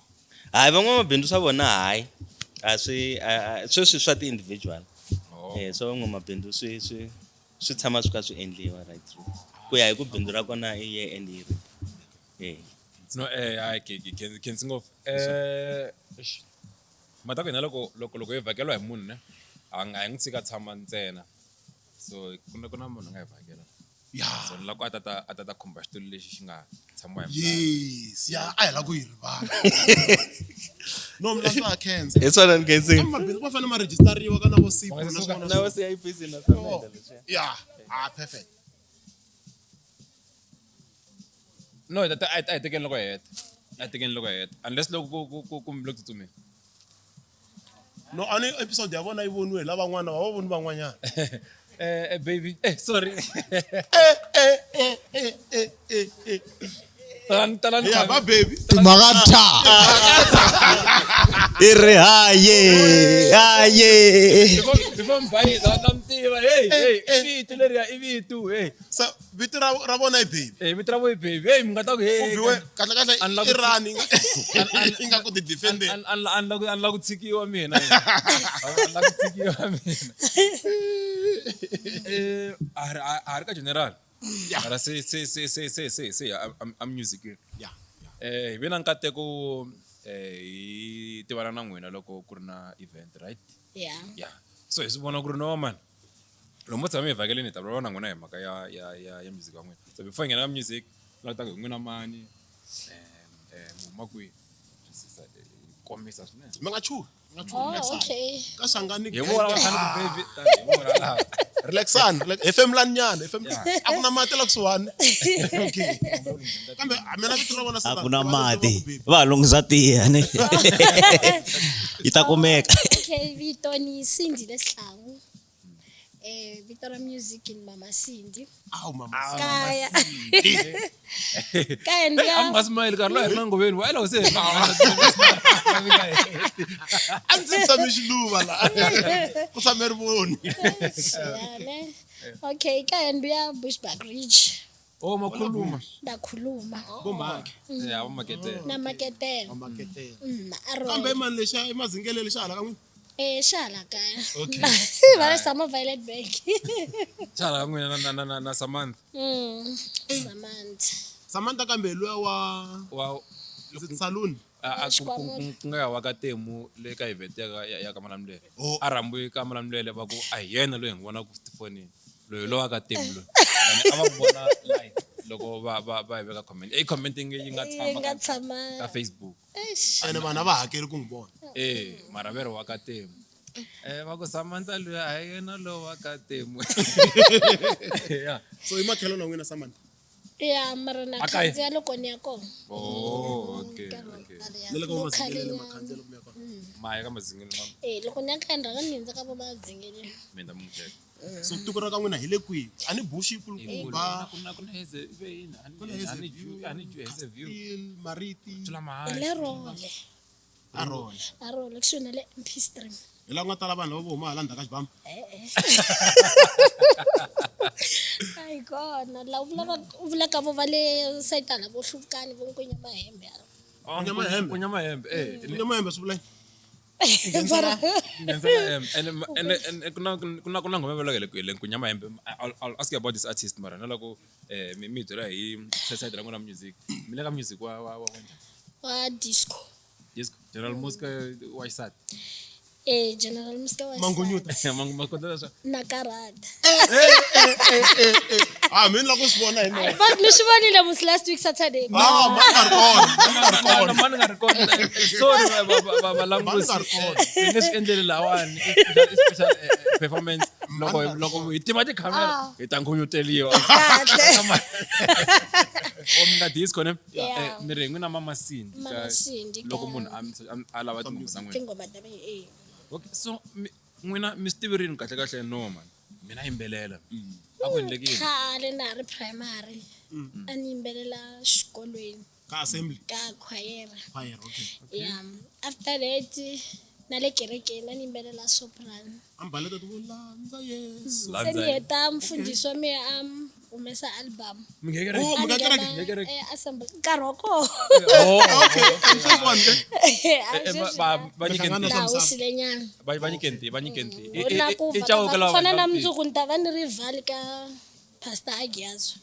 Hayi, van'wamabindzu swa vona hayi. A swi, a, a, sweswi swa ti-individual. Oh. Swa van'wamabindzu swi tshama swi kha swi endliwa right through. Ku ya hi ku bindzu ra kona i year end year. No, hayi, ke, ke, ke, ke ndzi ngopfu. Eish. Mhaka ku hina loko hi vhakeriwa hi munhu ne, a nga hi n'wi tshika tshama ntsena. So ku na munhu a nga hi vhakela. Yeah. So ni lava ku a ta ta khumba xitulu lexi xi nga tshamiwa hi mudala. Yes, yeah, a hi lava ku yi rivala. No, Mlandzu a khensa. Hi swona ni khensile. Kambe mabindzu ma fanele ma register-iwa ka na vo SIPO na swin'wana Na vo CIPC na swona Oh, leswiya. yeah. Perfect. No, hi ta, a hi tekeni loko hi heta. A hi tekeni loko hi heta. Unless loko ku mi le ku tsutsumeni. No, a ni episode ya vona yi voniwe hi lavan'wana, va voni van'wanyana. Baby. Sorry. Talani, talani, Yeah, ba baby. Timhaka tha. I ri haye, haye. Before mi bayisa, va ta mi tiva. Hey, hey, i vito leriya, i vito, hey. So, vito ra vona i baby. Hey, vito ra vona i baby. Hey, mi nga ta ku, hey, U biwe, kahle, kahle, a ni la ku i rani, i nga ku ti defend-eni. A ni la ku tshikiwa mina. A ni la ku tshikiwa mina. A ri ka general. Yeah. Mara se, se, se, se, se, se, se, a, a, a music. Yeah, yeah. Hi ve na nkateko, hi tivana na n'wina loko ku ri na event, right? Yeah. Yeah. So hi swi vona ku ri no man. Loko mo tshama hi vhakeleni hi ta vulavula na n'wina hi mhaka ya music wa n'wina. So before hi nghena ka music, ni lava ku ta ku hi n'wina mani, mi huma kwihi? twisisa komisa swinene. Mi nga chuhi, mi nga chuhi. Oh, Relaxani. okay. Ka Shangani Hi vona va khani ku baby hi vona laha. Relaxani, hefemulani nyana, a ku na mati la kusuhani. Okay. Kambe a mina vito ra vona A ku na mati, va ha lunghisa tiya ne. Yi ta kumeka. Okay, vito ni Cindy Lesihlangu. Vito ra music ni Mama Cindy. Awu mama. Kaya. Kaya ni Hey, a mi nga smile nkarhi lowu a hi ri na ngoveni wa se A ndzi tshame xiluva la. Ku tshame rivoni. Ya, ne. Okay, kaya ni ya Bushbuck Ridge. Oh, makhuluma. Ndakhuluma. Bomake. Ya, va maketela. Na maketela. Maketela. Arona. Kambe mani lexa emazingele lexa hala ka n'wina? Xa hala kaya. Okay. Va le Sama Violet Bank. Xa hala ka n'wina na Samantha. Samantha. Samantha kambe luya wa Wa saloon. Ku nga ya wa ka Temu le ka event ya ka Malamulele. Oh. A rhambiwe ka Malamulele va ku a hi yena loyi hi n'wi vonaka tifonini. Loyi lowa ka Temu loyi. Ene a va n'wi vona live loko va hi veka comment. I comment yi nga Yi tshama nga tshama. ka Facebook. Eish. Ene vanhu a va hakeli ku n'wi vona. Mara ve ri wa ka Temu. Va ku Samantha loyi a hi yena lowa ka Temu. Yeah. So i makhelwani wa n'wina Samantha? Ya, mara na A kaya? khandziya loko ni ya kona. Oh, okay, Nkarhi wa okay. ku tala ya. Na le ka Loko Mazingele khale makhandziya loko mi ya kona. Maya ka Mazingele ma Loko ni ya kaya ni rhanga ni hundza ka vo Mazingele. mi ta n'wi cheka. So tiko ra ka n'wina hi le kwihi? A ni Bush yikulukumba. Ku na ku na Haze ve yini? A Ku na ni Haze a ni View, a ni Haze View. Hill, Mariti. Tlula mahaxi. Hi le Role. A Role. A Role kusuhi na le MP Stream. Hi laha ku nga tala vanhu lava vo huma hala ndzhaku ka xibamu. E-e. A hi kona. Laha u vulaka u vulaka vo va le sayiti hala vo Hluvukani vo Nkunya Mahembe hala. Oh, Nkunya Mahembe. Nkunya Mahembe, eh. Nkunya Mahembe swi vula yini? And ku na nghoma vulaka hi le Nkunya Mahembe. I'll ask you about this artist mara na loko mi byela hi side ra n'wina music. Mi le ka music wa njhani? Wa disco. Disco. General Muzka wa xisati. General Muzka wa Mangunyuta. xisati. Makondela swa. Na karata. Ah, mina la ku swi vona hi mina. But ni swi vonile musi last week Saturday. Ah, mani nga ri kona. Mani nga ri kona. Sorry va langusi. Mani nga ri kona. Hi nge swi endleli lahawani. I special performance. Loko hi tima tikhamera hi ta nkhuyuteliwa. Kahle. O mi nga disco ne? Yeah. Mi ri n'wina Mama Cindy. Mama Cindy Loko ka- munhu a lava tinghoma ta n'wina. Tinghoma ta mina, eh. Okay, so n'wina mi swi tivi rini kahle kahle no man. Mina yimbelela. A ku endleki yini? Khale na ha ri primary. A ni yimbelela xikolweni. Ka assembly. Ka choir. Choir, okay. Yeah. After that na le kerekeni a ni yimbelela soprano. Ambaleta ti landza Yesu. Se ni heta mfundhisi wa mina a humesa album. Mi nge kereke? Oh, mi nga A kereke? nghena, Mi nge kereke? assembly. Nkarhi wa kona. Oh, okay. Sweswiwani ke? A sweswi Va nyike Mihlangano ntirho. laha wu sile nyana. Va nyike ntirho, va nyike ntirho. U na ku I Chauke lava fana vanhu na va mundzuku ni ta va ni ri vhali ka Pastor Agiyazo.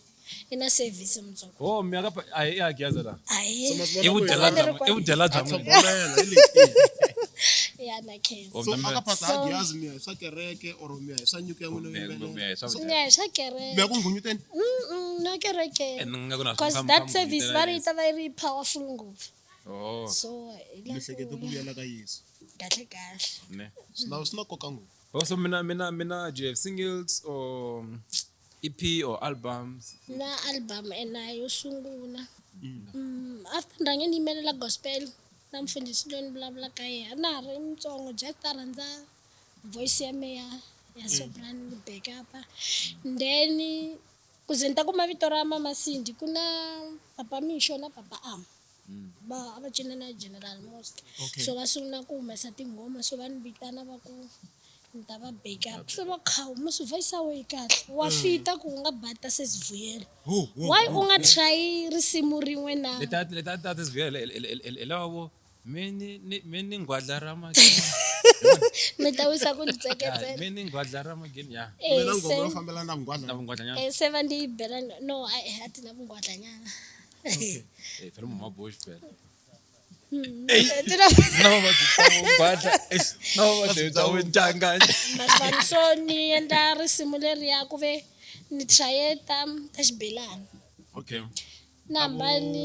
I na service mundzuku. Oh, mi ya ka a hi Agiyazo la. Ahee. I vudyela bya i vudyela bya n'wina. Tlhogomela hi leyi. Ya na khensa. Oh, So mi aka Pastor So- Agiyazo mi ya hi swa kereke or mi ya hi swa nyiko ya n'wina yo Mi ya hi yimbelela? swa Ni vudyela. ya hi swa kereke. Mi ya ku nghunghuteni? Mm-mm, no kereke. Ni nga ku na Because swa- that swa service va ri nghunghutela yi ta va yi ri powerful ngopfu. Oh. So hi la Mi hlekete ku vuyela ka Yesu. Kahle kahle. Ne. Swi na nkoka ngopfu. Oh, so mina do you have singles or EP or albums? Na album ena yo sungula. After ni rhange ni yimbelela gospel na mfundhisi loyi ni vulavulaka yena na ha ri mutsongo just a rhandza voice ya mina ya soprano ni backup. Then ku ze ni ta kuma vito ra Mama Cindy ku na Papa Misho na Papa Am. Va a va cina na General Muzka. So va sungula ku humesa tinghoma so va ni vitana va ku ni ta va backup. Se va khawu musi voice ya wena yi kahle wa fita ku u nga bata se sivuyela. Why u nga try risimu rin'we na Leta ta ti sivuyela hi lava vo mini nghwadla ra mageni. Mi ta wisa ku ni tseketsela. Mini nghwadla ra mageni ya. Mina nghoma yo fambelana na vungwadla. Na vungwadlanyana. Se va ni yi bela no a a ti na vungwadlanyana. Phela muma Bush phela. Ti na Na vuvabyi bya vungwadla. Na vuvabyi bya vunjanga. Mafana so ni endla risimu leriya ku ve ni try ta xibelani. Okay. Na hamba ni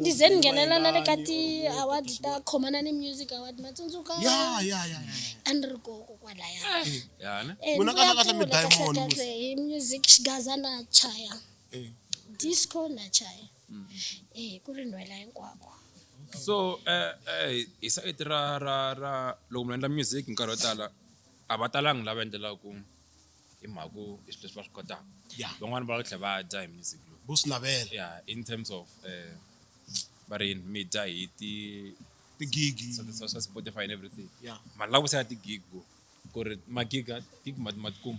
ni ze ni nghenela na le ka ti-award ta Khomanani Music Award, ma tsundzuka? Ya ya ya ya. A ni ri koko kwalaya. Ya ne? Eh, N'wina ni vuya kahle kahle mi kule kahle diamond, kahle hi music, xigaza na chaya, disco na chaya, eh, ku ri nhwela hinkwako. So hi sayiti ra loko munhu endla music, nkarhi wo tala a va talangi lava endlelaku hi mhaka ku i swilo leswi va swi kotaka. Van'wani va tlhela va dya hi music lowu. Vo swi navela. Yeah, in terms of va ri yini, mi dya hi ti tigigi swa Spotify and everything. Yeah. Ma lava ku saya ti-gig ku ri magiga gig ma tikuma?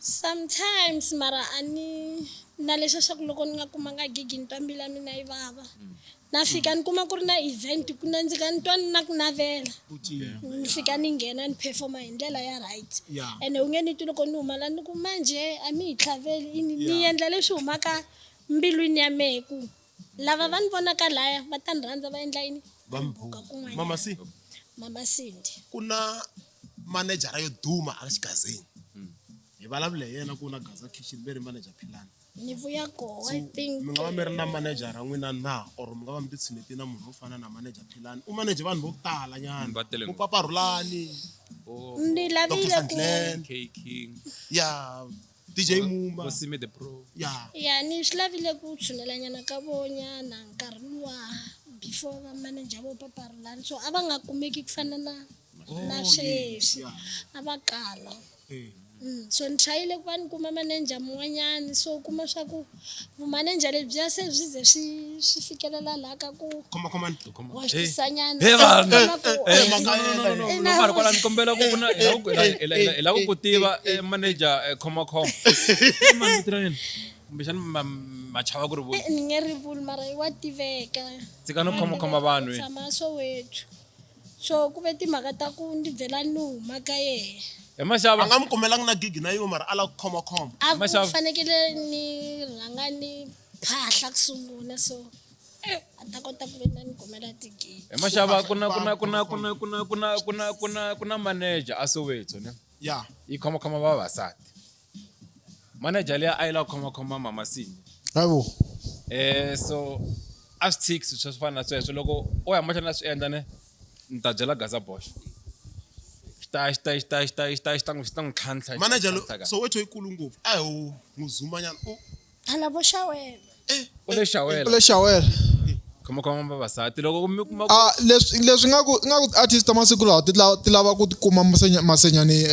Sometimes, mara a ni na lexa xa ku loko ni nga kumanga gigi ni twa mbilu ya mina yi vava. Na fika ni kuma ku ri na event, ku nandzika, ni twa ni na ku navela, ni fika ni nghena ni performa hi ndlela ya right. Ene u nge ni twi loko ni huma la ni ku manje a mi hi tlhaveli ini ni endla leswi humaka mbilwini ya mehe, ku lava va ni vonaka laya va ta ni rhandza, va endla yini, Va mi buka kun'wanyana. Mama C. Mama Cindy. Ku na manejara yo duma a xigazeni, hi vulavula hi yena ku na Gaza Kitchen, ve ri manager Philani. Ni vuya koho, I think. Mi nga va mi ri na manejara n'wina na, or mi nga va mi ti tshineti na munhu wo fana na manager Philani? U manage vanhu vo tala nyana. Va tele Vo ngopfu. Papa Rhulani, Ni Dr lavile ku Sandlen, K King, ya DJ Mumba, vo Simi the Pro. Ya. Ya, ni swi lavile ku tshunelanyana ka vonyana nkarhi luwa before va manager vo Papa Rhulani, so a va nga kumeki ku fana na sweswi, a va kala. So ni trayile ku va ni kuma manager mun'wanyani, so u kuma swa ku vumaneja lebyiya se byi ze swi fikelela laha ka ku Khoma khomani. wa swi tisanyana. Hey, vanhu. Kuma ku- Mhaka Eh, No, mara kwala ni kombela ku na hi lava ku tiva manager khoma khoma. Mani vito ra yena? Kumbexani ma chava ku ri vula. Eh, ni nge ri vuli, mara i wa tiveka. Tshika no khoma khoma vanhu. Eh. Tshama Soweto, so ku ve timhaka ta ku ni vhela ni huma ka yehe. Hi maxava. A nga mi kumelangi na gigi na yin'we, mara a lava ku khoma khoma. A ku Maxava. fanekele ni rhanga ni phahla ku sungula, so a ta kota ku ve na ni kumela tigigi. Hi maxava, ku na manager a Soweto ne. Ya. Yi khoma khoma vavasati. Manager liya a yi lava ku khoma khoma Mama Cindy. Hayibo. So a swi tshiki swilo swo fana na sweswo, loko o ya mahlweni a swi endla ne, ni ta byela Gaza Bosch. Xi ta n'wi tlhantlha. Manager lo Tlhantlha kahle. Soweto yikulu ngopfu, a hi wu n'wi zumanyana u Hala vo xawela. U le xawela. U le xawela. Khoma khoma vavasati loko mi kuma. A leswi nga ku artist ta masiku lawa ti lava ku tikuma masenyani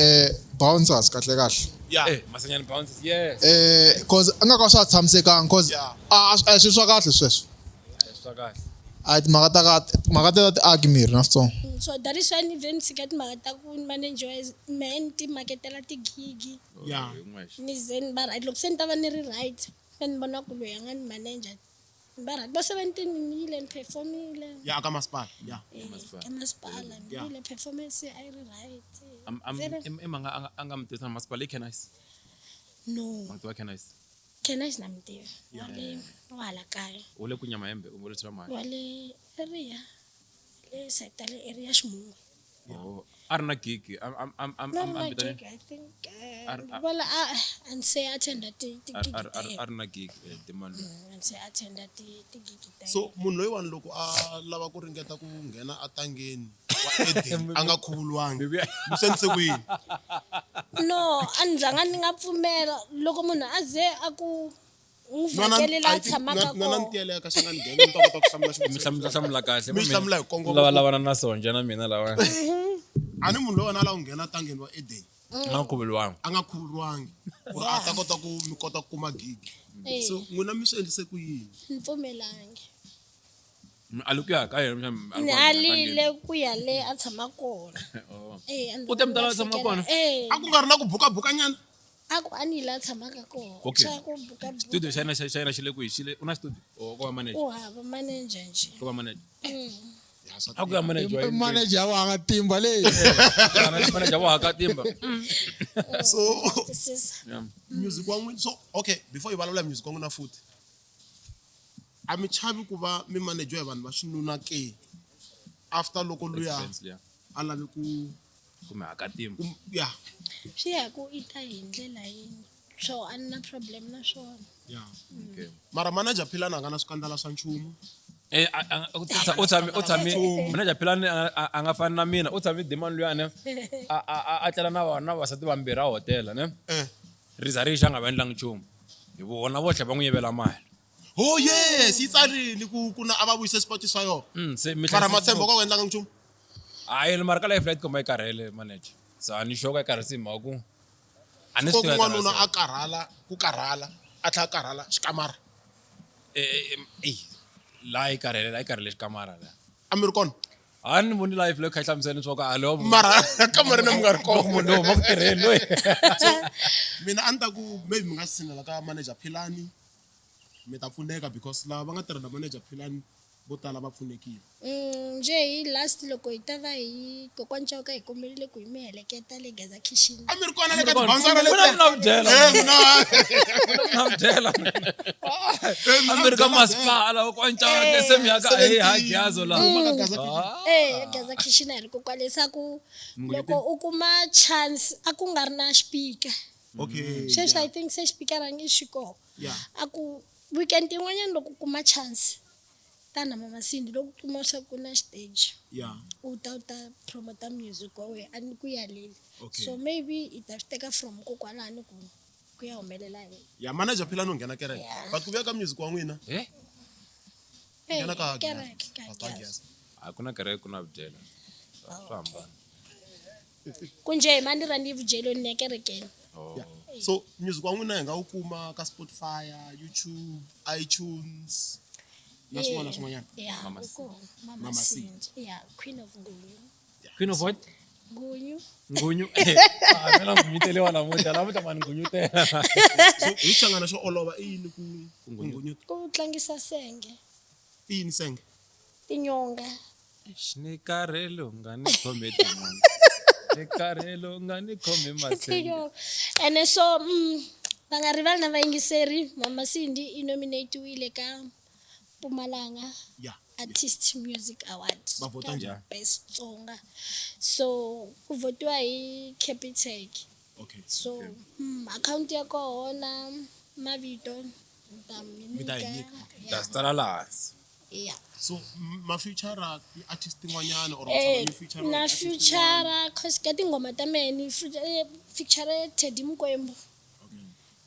bouncers kahle kahle. Ya. Eh, masenyani bouncers, yes. Cause a nga ka swa tshamisekanga, cause a a hi swilo swa kahle sweswo. Swa kahle. A timhaka ta ka timhaka ta ti aki miri na switsongo. So that is why ni ve ni tshika timhaka ta ku manager wise mehe ni ti maketela tigigi. Ya. Ni ze ni va right, loko se ni ta va ni ri right, se ni vona ku loyi a nga ni manager ni va right, vo 17 ni yile ni performile. Ya, aka masipala ya. Eh, ka masipala ni yile, performance a yi ri right. I manga a nga mi tivisa na masipala i Canice? No. Ma tiva Canice? Canice na mi tiva, wa le wa hala kaya. U le ku nyama hembe, u le tshama mali. Wa le area le side ta le area Ximun'we. Oh, a ri na gig Na ri am na vitani- gig, I think. A Vala a a ni se attenda tigigi ta yena. A ri na gig timali. A ni se attenda tigigi ta So munhu loyiwani loko a lava ku ringeta ku nghena atangeni wa Eden a nga khuvuriwangi, mi swi endlise ku yini? No, a ni zanga ni nga pfumela loko munhu a ze a ku n'wi vhakele la a tshamaka Nwana kona. ntiyele ya ka Shangani Gang, mi ta kota ku hlamula Mi xivutiso. hlamula kahle. Mi hlamula hi kongoma. Lava lavana na sonja na mina lava. A ni munhu loyiwani a lava ku nghena atangeni wa Eden A nga khuvuriwangi. A nga khuvuriwangi ku ri a ta kota ku mi kota ku kuma gig. Eh. So n'wina mi swi endlise ku yini? Ni pfumelangi. A li ku ya ka yena, mhlawumbe a li Ni ku ya alile ku ya le a tshama kona. Oh. Eh, a ni U te mi ta la nga a tshama fikela- kona? Eh. A ku nga ri na ku bukabukanyana? A ku a ni la a tshamaka kona. Okay. Swa ku buka-buka. Studio xa yena xa yena xi le kwihi? Xi le u na studio or ko va manager? U hava manager nje. Ko va manager. A ku ya manager wa I yini? manager wa nga timba leyi. Manager wa haka timba. So Twisisa. Yeah. music wa n'wina, so okay, before hi vulavula music wa n'wina futhi, a mi chavi ku va mi manajiwa hi vanhu va xinuna ke, after loko luya Expense liya. a lave ku Kumbe haka timba. ku ya? Swi ya ku i ta hi ndlela yini. Swo a ni na problem na swona. Yeah. Okay. Mara manager Philani a nga na swikandala swa nchumu. Eh, u tshami manager Philani a nga fani na mina. U tshami dimani luyani a tlela na vona vavasati vambirhi a hotela ne. Eh. Ri za ri xa nga va endlangi nchumu hi vona vo tlhela va n'wi yivela mali. Oh yes, yi tsarini ku na a va vuyise swipoti swa yona. Se mi Mara Matshembo ka ku endlanga nchumu. Hayi, mara ka life light komba yi karhele manager, so a ni sure ka yi karhise hi mhaka ku a ni Ko swi tivi. n'wanuna a karhala, ku karhala, a tlhela a karhala xikamara. Eh, laha yi karhele, laha yi karhele xikamara la. A mi ri kona? A ni voni life leyi kha yi hlamusela leswaku a lo Mara kamareni mi nga ri kona. Munhu lowu huma ku tirheni loyi. Mina a ni ta ku maybe mi nga tshinela ka manager Philani, mi ta pfuneka because lava va nga tirha na manager Philani vo tala va pfunekile. Njhe hi last loko hi ta va hi kokwani Chauke hi kombelile ku hi mi heleketa le Gaza Kitchen. A mi ri kona le ka tibouncer Mina letiya? na ku byela. Eh, mina- Na ku byela. A mi ri ka masipala kokwani Chauke se mi ya ka eh ha Gaza la. Huma ka Gaza Kitchen. Eh, Gaza Kitchen a hi ri kokwale sa ku loko u kuma chance a ku nga ri na xipika. Sweswi I think se xipika rangi xi kona. A ku weekend yin'wanyana loko u kuma chance tana Mama Sindi loko u kuma swa ku na xiteji u ta promota music wa wena, a ni ku yaleli. So maybe i ta swi teka from kokwalani ku ya humelela hi. Ya, manager Philani u nghena kereke. Yeah. But ku vuya ka music wa n'wina, Eh? Eh, nghena ka kereke ka Pastor Gaza. Gaza. A ku na kereke, ku na vudyela. Swa hambana. Ku njhe mani ra ni vudyelweni ni ya kerekeni. Oh. Yeah. So music wa n'wina hi nga wu kuma ka Spotify, YouTube, iTunes na swin'wana na swin'wanyana. Yeah, Mama u kona. Mama Mama Sindi. Yeah, Queen of Ngunyu. Queen of what? Ngunyu. Ngunyu. Ah, mina ngunyuteliwa namuntlha. Namuntlha mani ngunyutela. So hi xichangana xo olova i yini ku ngunyuta? Ku tlangisa senge. I yini senge? Tinyonga. Ni karhele u nga ni khomi tin'wana. Ni karhele u nga ni khomi masenge. Tinyonga. Ene so va nga rivali na vayingiseri Mama Sindi i nominatiwile ka Mpumalanga Artist Music Award. Va vhota Ka njhani? Best Tsonga. So ku votiwa hi Capitec. So akhawunti ya kona mavito ni ta mi Mi ta hi nyika. nyika. Ta swi tsala laha hansi. Yeah. So ma future ti-artist tin'wanyana or Eh, mi future na future cause ka tinghoma ta mehe ni feature Teddy Mkwembu.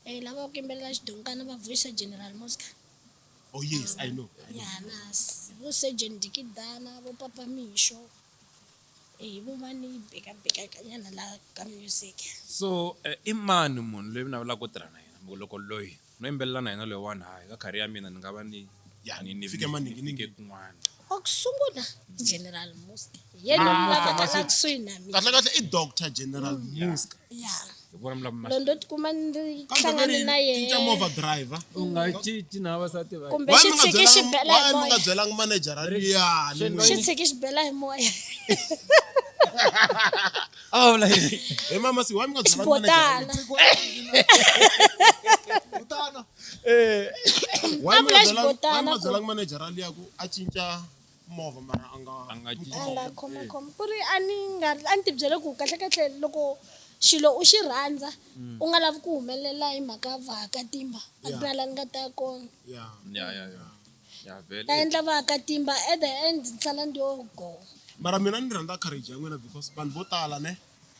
Eh, lava ku yimbelela xidonkana va voice General Mosca. Oh yes, I know. Ya na vo Surgeon Dikidana, vo Papa Misho. Eh, vo va ni bekabekakanyana la ka music. So i mani munhu loyi mi navelaka ku tirha na yena? Loko loyi no yimbelela na yena loyiwani, hayi ka career ya mina ni nga va ni Ya, ni fike maninginingi. fike kun'wana. Wa ku sungula General Mosca. Yena lavaka la kusuhi na mina. Kahle kahle i Dr. General Muska. Ya. Hi vona mi lava Loko ndo tikuma ni Kambe hlangane ve ri na cinca yena. movha driver. U nga cinci na vavasati va. Kumbe Why xi mi nga tshiki xi byelanga- bela why hi mi nga moya. byelanga manager liyani? Xi tshiki xi bela hi moya. A vula yini? He mama si why mi nga byelanga manager? Xibotana. Botana. Why mi A nga vula byelanga why mi xibotana nga ku- byelanga manager liya ku a cinca movha mara a nga A nga cinci. A nga khoma khoma ku ri a ni nga a ni ti byele ku kahle kahle loko xilo u xi rhandza u nga lavi ku humelela hi mhaka vaakatimba a ku na laha ni nga ta ya kona. Yeah. Ya ya ya. Ya vhele. Ta endla vaakatimba at the end ni sala ndi yo go. Mara mina ni rhandza courage ya n'wina because vanhu vo tala ne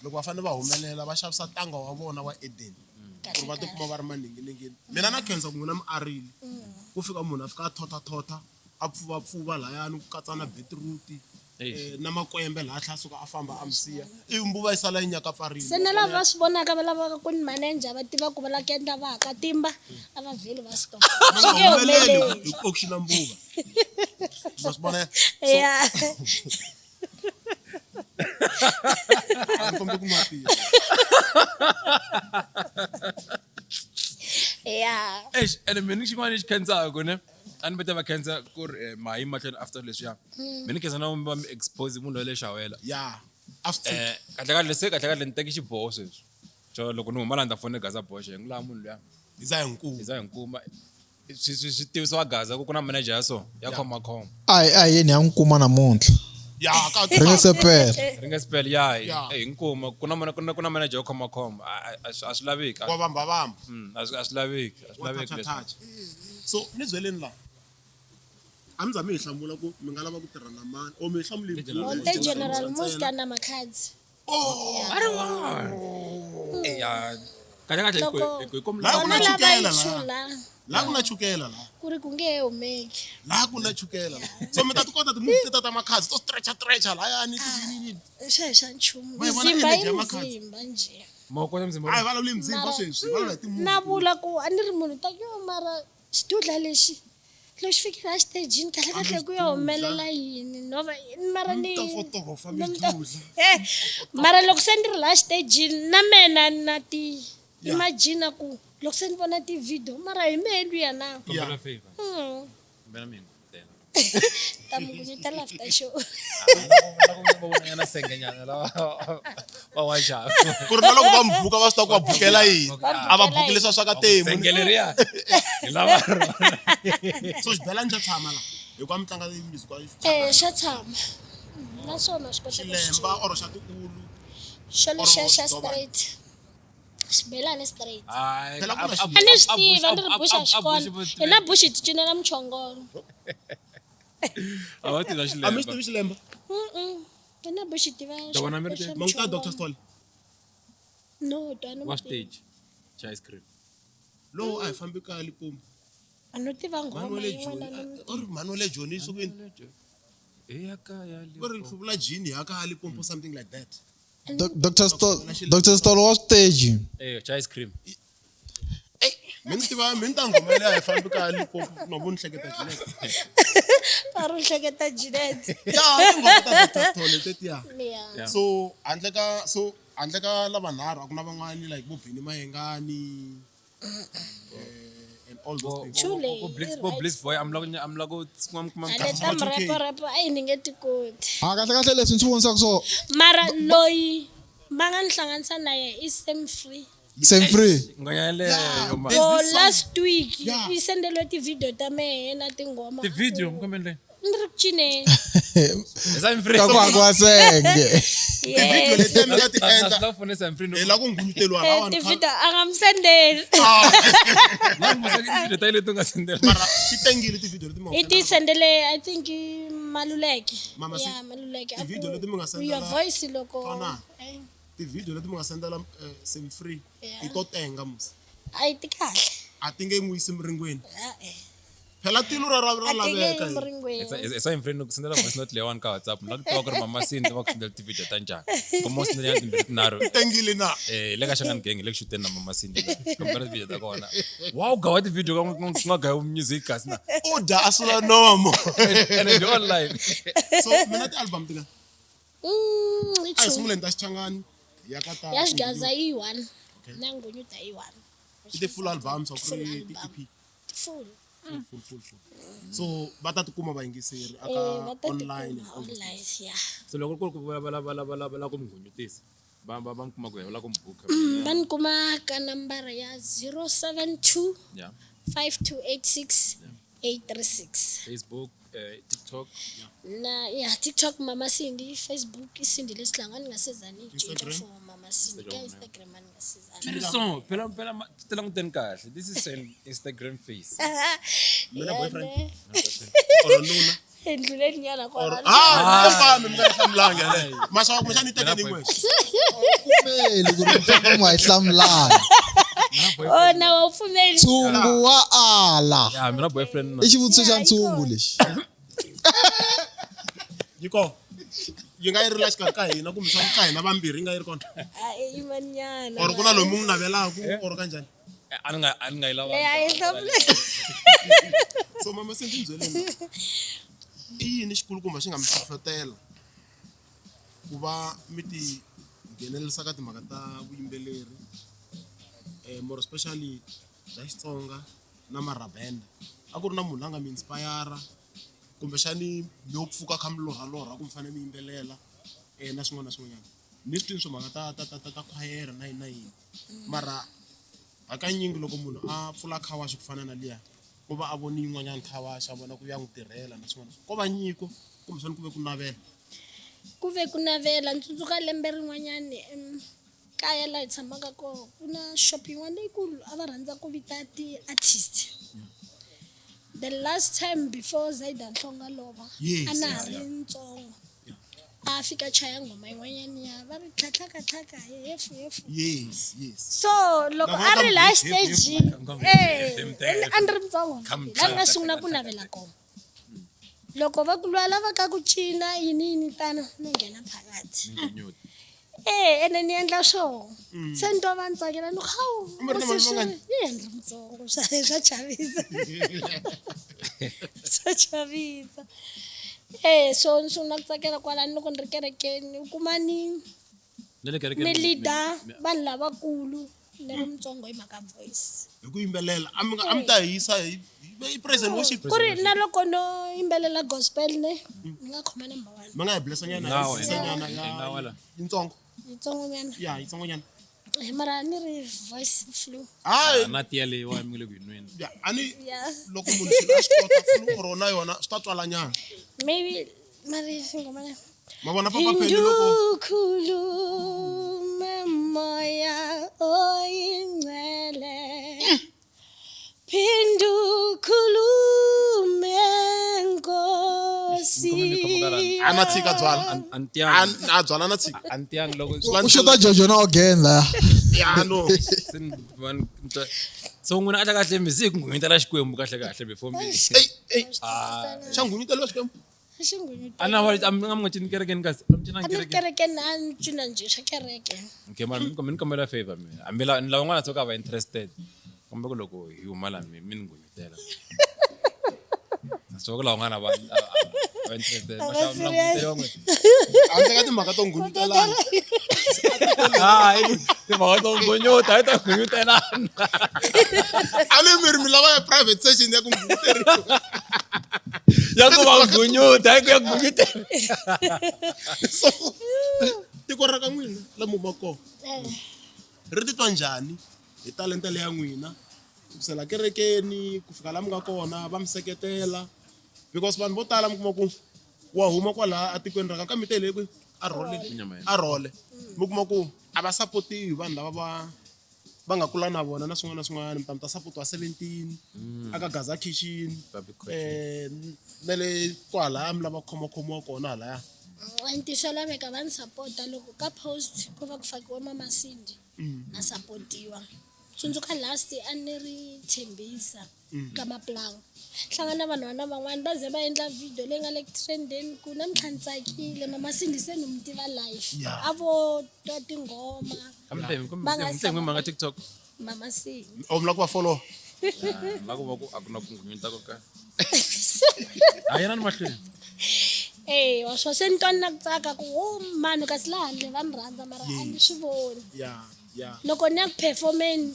loko va fanele va humelela va xavisa ntanga wa vona wa Eden ku ri va tikuma va ri maninginingini. Mina na khensa ku n'wina mi arile. Ku fika munhu a fika a thothathotha a pfuvapfuva lahayani ku katsa na beetroot Eish. na makwembe laha tlhela a suka a famba a mi siya ivi mbuva yi sala yi nyakapfarile. Se na lava va swi vonaka va lavaka ku ni manager va tiva ku va lava ku endla vaakatimba a va vheli va stop. Mi Swi nga nge humeleli humeleli. hi ku auction mbuva. Ma swi vona? Ya. A ni kombi ku nwa tiya. Ya. Eish, ene mina xin'wana lexi khensaka ne a ni va ta va khensa ku ri ma yi mahlweni after leswiya. Mina ni khensa na va mi expose munhu wa le Xawela. Ya. A swi tshiki. Eh, kahle kahle se kahle kahle ni teki xiboho sweswi. So loko ni huma laha ni ta fona Gaza Boxe hi n'wi lava munhu luya. Hi za hi n'wi kuma. Hi za hi n'wi kuma. Swi tivisiwa Gaza ku ku na manager ya so ya khoma khoma. A hi a hi yeni ha n'wi kuma namuntlha. Ya ka Ri nga se pela. Ri nga se pela ya Ya. hi nkuma ku na ku na manager yo khoma khoma a swi laveki. Wa vamba vamba. A swi laveki, a swi Wa laveki touch leswi. touch. So ni byeleni la. A mi za mi hi hlamula ku mi nga lava ku tirha na mani or mi hi hlamule hi Onte General Muska na Makhadzi. Oh. Eh, ya kahle kahle Loko- hi ku hi kombela Laha ku na Vona lava chukela yi laha. chula Laha ku na chukela laha. ku ri ku nge he humeki. Laha ku na chukela laha. So mi ta ti kota ti-move teta ta Makhadzi to stretcha stretcha lahayani ti yini. Swa hi swa nchumu. Va yi vona Mzimba i energy ya Makhadzi. mzimba njhe. Ma kota mzimba. A hi vulavuli mzimba Mara- sweswi, hi vulavula hi ti-move. Na vula ku a ni ri munhu ta yo mara xidudla lexi loko xi fikile exitejini kahle kahle ku ya humelela yini nova mara ni Mi ta fotogofa ni ta- midudla. Eh, mara loko se ni ri laha xitejini na mena na ti imagine ku loko se ni vona ti-video mara hi mehe luya na Kombela favor. Kombela mina. Ta mi kunyetela after show. Va vonanyana sengenyana lava va wa xava. Ku ri na loko va mi buka va swi tiva ku va bukela yini. Va A va bukela buki yini. leswiya swa ka temu. Senge leriya hi lava rona. So xibelani xa tshama la. Hikuva mi tlanga music wa Eh, xa tshama naswona swi kota ku swi xilemba or xa tiulu. xo lexiya xa or xidovani. straight xibelani straight. Hayi, Phela ku na A ni swi tiva ni ri buxa xi kona hina buxi hi ti cinela muchongolo. A va tiva A mi xilemba. xi tivi xilemba? Mm-mm. Hina buxi hi tiva Ta vona mi ri xa Ma n'wi tiva muchongolo. Dr. Stoll? No, twana Wa stage xa ice cream. Lowu a hi fambi kaya Limpopo. A no tiva nghoma Mhani wa le yin'wana Joni. ni Or mhani wa le Joni yi sukile. Eya kaya Va ri hluvula jean ya kaya Limpopo something like that. Dr. Stoll Dr. Stoll wa stage. Eh, xa ice cream. Mi ni tiva mi ni ta nghoma leyi a hi fambi kaya Limpopo no vo ni hleketa Jeanette. A ri hleketa Jeanette. Ya tinghoma ta Dr. Stoll tetiya. Yeah. So handle ka so handle ka lavanharhu a ku na van'wani like vo Benny Mayengani and all those things. Chule, Vo Bliss, i vo right. Bliss boy, I'm la I'm la ku kuma kuma A le ta mrepo a yi ni nge ti koti. Ha kahle kahle leswi ni swi vonisaka so Mara loyi va nga ni hlanganisa na yena i Sam Free. Sam Free. Ngwenya yeleyo ma. Ko last week Yeah. yi sendeliwe ti-video ta mehe na tinghoma. Ti video mkombeni. Ni ri ku cineni. Sam Free. Ka ku hakiwa senge. Ti-video Yes. letiya mi nga ti endla La fone Sam Free. hi la ku nghunyuteriwa Eh, lawani Ti-video a nga mi sendeli. La mo se ti video ta ile tu nga sendela. mara ti tengile ti-video leti mi nga I ti sendele I think i Maluleke. Mama, si- Yeah, Maluleke. A ti-video ku, leti mi nga Your sendela- voice loko Twanana. Eh, ti-video leti mi nga sendela Sam Free Yeah. i to tenga musi. a yi ti kahle. A ti nge n'wi yisi miringweni. Eh, eh. Phela tilo ra ra ra A ti nge laveka. yi hi. miringweni. Sam Free no ku sendela voice note leyiwani ka WhatsApp. La ku tiva ku ri mama Sindi va ku sendela ti video ta njhani. Kuma u sendela timbirhi tinharhu. Tengile na. Eh, le ka Shangani Gang le ku shuteni na mama Sindi. Kombela ti video ta kona. Wow, gawa ti video ka ku nga gayi music kasi na. U dya a sula nomo. And they online. So mina ti-album tingani? I A hi two. sunguleni ta Xichangani ya ka ta Ya xigaza i one. Na ngunyuta i one. I ti-full albums or ku Full ri album. ti-EP. Full. Full, full, full, full. So va ta tikuma vayingiseri Eh, aka va ta online and tikuma all those online, yeah. So loko ku ri ku va va va va va la ku mi nghunyutisa. Va va va mi kuma ku va la ku mi buka. Va ni kuma ka nambara ya 072 Yeah. 5286 836. Facebook, TikTok. Na yeah, TikTok Mama Sindi, Facebook iSindi Lesilanga ningasezani itshintsha Instagram? for Mama Sindi. Ka Instagram aningasezani. So, phela phela ti languteni kahle. This is an Instagram face. Mina Yeah, boyfriend? ne. Or nuna. Endluleni nyana Or kwala. ah, mi fambi mi nga yi hlamulanga yaleyo. Maxava kumbexana yi teke ni n'we. Pfumeli ku ri mi nga yi hlamulanga. Oh, na wa pfumeli. Ntshungu wa ala. Yeah, mina boyfriend na. I xivutiso xa ntshungu lexi. Yi kona. Yi nga yi ri la xikarhi ka hina kumbexana ka hina vambirhi yi nga yi ri kona. A yimanyana. Or ku na loyi mi n'wi navelaka or kanjhani. A ni nga a ni nga yi lava. Leyi a yi hlamuleki. So mama Sindi ni byeleni. I yini xikulukumba xi nga mi hlohlotela ku va mi ti nghenelerisa ka timhaka ta vuyimbeleri more especially bya Xitsonga na marabenda. A ku ri na munhu la nga mi inspire kumbexani mi yo pfuka kha mi lorhalorha ku mi fanele mi yimbelela na swin'wana na swin'wanyana. Ni swi twini swo mhaka ta ta ta ta ta khwayere na yini na yini mara hakanyingi loko munhu a pfula khawaxi ku fana na liya ku va a voni yin'wanyana khawaxi a vona ku ya n'wi tirhela na swin'wana ko va nyiko kumbexana ku ve ku navela. Ku ve ku navela ni tsundzuka lembe rin'wanyani kaya laha hi tshamaka kona ku na shop yin'wana leyikulu a va rhandza ku vita ti-artist. The last time before Zaida Nhlonga lova a na ha ri ntsongo a fika chaya nghoma yin'wanyani ya va ri tlhatlhaka tlhaka hefu hefu. Yes yes. So loko a ri laha xitejini eh a ni ri ntsongo la ni nga sungula ku navela kona. Loko va ku lwa lava ka ku cina yini yini tano no nghena phakathi. Eh ene ni endla swona. Se ni twa va ni tsakela ni ku hawu U mi ri na musi mali swi mangani? yi ni ri ntsongo swa chavisa. Swa chavisa. Eh so ni sungula ku tsakela kwalano loko ni ri kerekeni u kuma ni Na le kerekeni ni leader vanhu lavakulu ni ri mutsongo hi mhaka voice. Hi ku yimbelela a mi nga a mi ta hi yisa hi hi praise and worship. Ku ri na loko no yimbelela gospel ne ni nga khoma number 1. Mi nga hi blessa nyana Nawa, hi nyana ya nawa la. yitsongo. Yitsongonyana. Ya yitsongonyana. Eh, mara ni ri voice flu. Hayi. Na tiya leyiwa mi nge le ku yi nweni. Ya a ni Yeah. loko munhu xilo a xi kota flu or na yona swi ta twala nyana. Maybe mari nghoma leyi. Ma vona Papa Penny loko Phindukhulume moya oyingcwele. Phindukhulume Nkosi. a na tshika byala. Antiyang A byala na tshika. Antiyang loko U xota Jojo na again laya. Ya no. Se ni va ni twa- so n'wina kahle kahle mi ze ku nghunyutela Xikwembu kahle kahle before mi Ey ey. Xa nghunyuteliwa Xikwembu. A na va a mi nga mi nga cini kerekeni kasi a mi cinangi A ni kerekeni. kerekeni a ni cina njhe swa kereke. Okay mara mi ni kombela favor mina. Hambi la ni lavan'wana swo ka va interested. Komba ku loko hi huma la mi mi ni nghunyutela. Swo ku lavan'wana va va interested. A va Maxava mi na serious. nghunyutela n'wina. Handle ka timhaka to nghunyutelana. Hayi timhaka to nghunyuta hi ta nghunyutelana. A ni mi ri mi lava ya private session ya ku nghunyuteriwa. Ya ku va nghunyuta hi ku ya nghunyutela. So tiko ra ka n'wina la mi humaka kona ri titwa njhani hi talenta leya n'wina ku kusela kerekeni ku fika la mi nga kona va mi seketela because vanhu vo tala mi kuma ku wa huma kwalaha atikweni ra ka kambe tele kwi a rhole a rhole mi kuma ku a va sapotiwi vanhu lava va nga kula na vona na swin'wana na swin'wana mi ta mi ta sapotiwa 17 aka Gaza Kitchen na le kwalaya mi lava khomakhomiwa kona halaya. Ntiyiso swa laveka va ni sapota loko ka post ku va ku fakiwe Mamasindi na sapotiwa. Tsundzuka last a ni ri Tembisa ka Mapulanga hlangana na vanhwana van'wani va ze va endla video leyi nga le ku trendeni ku namuntlha ni tsakile Mamasindi se ni mi tiva live a vo twa tinghoma Kambe Va nga mi nga TikTok. Mamasindi. O mi lava ku va follow? La ku va ku a ku na ku nghunyuta ko karhi. A yena ni mahlweni. Eh, wa swo se ni twa ni na ku tsaka ku wo mani kasi laha handle va ni rhandza mara a ni swi voni. Ya ya. Loko ni ya ku performeni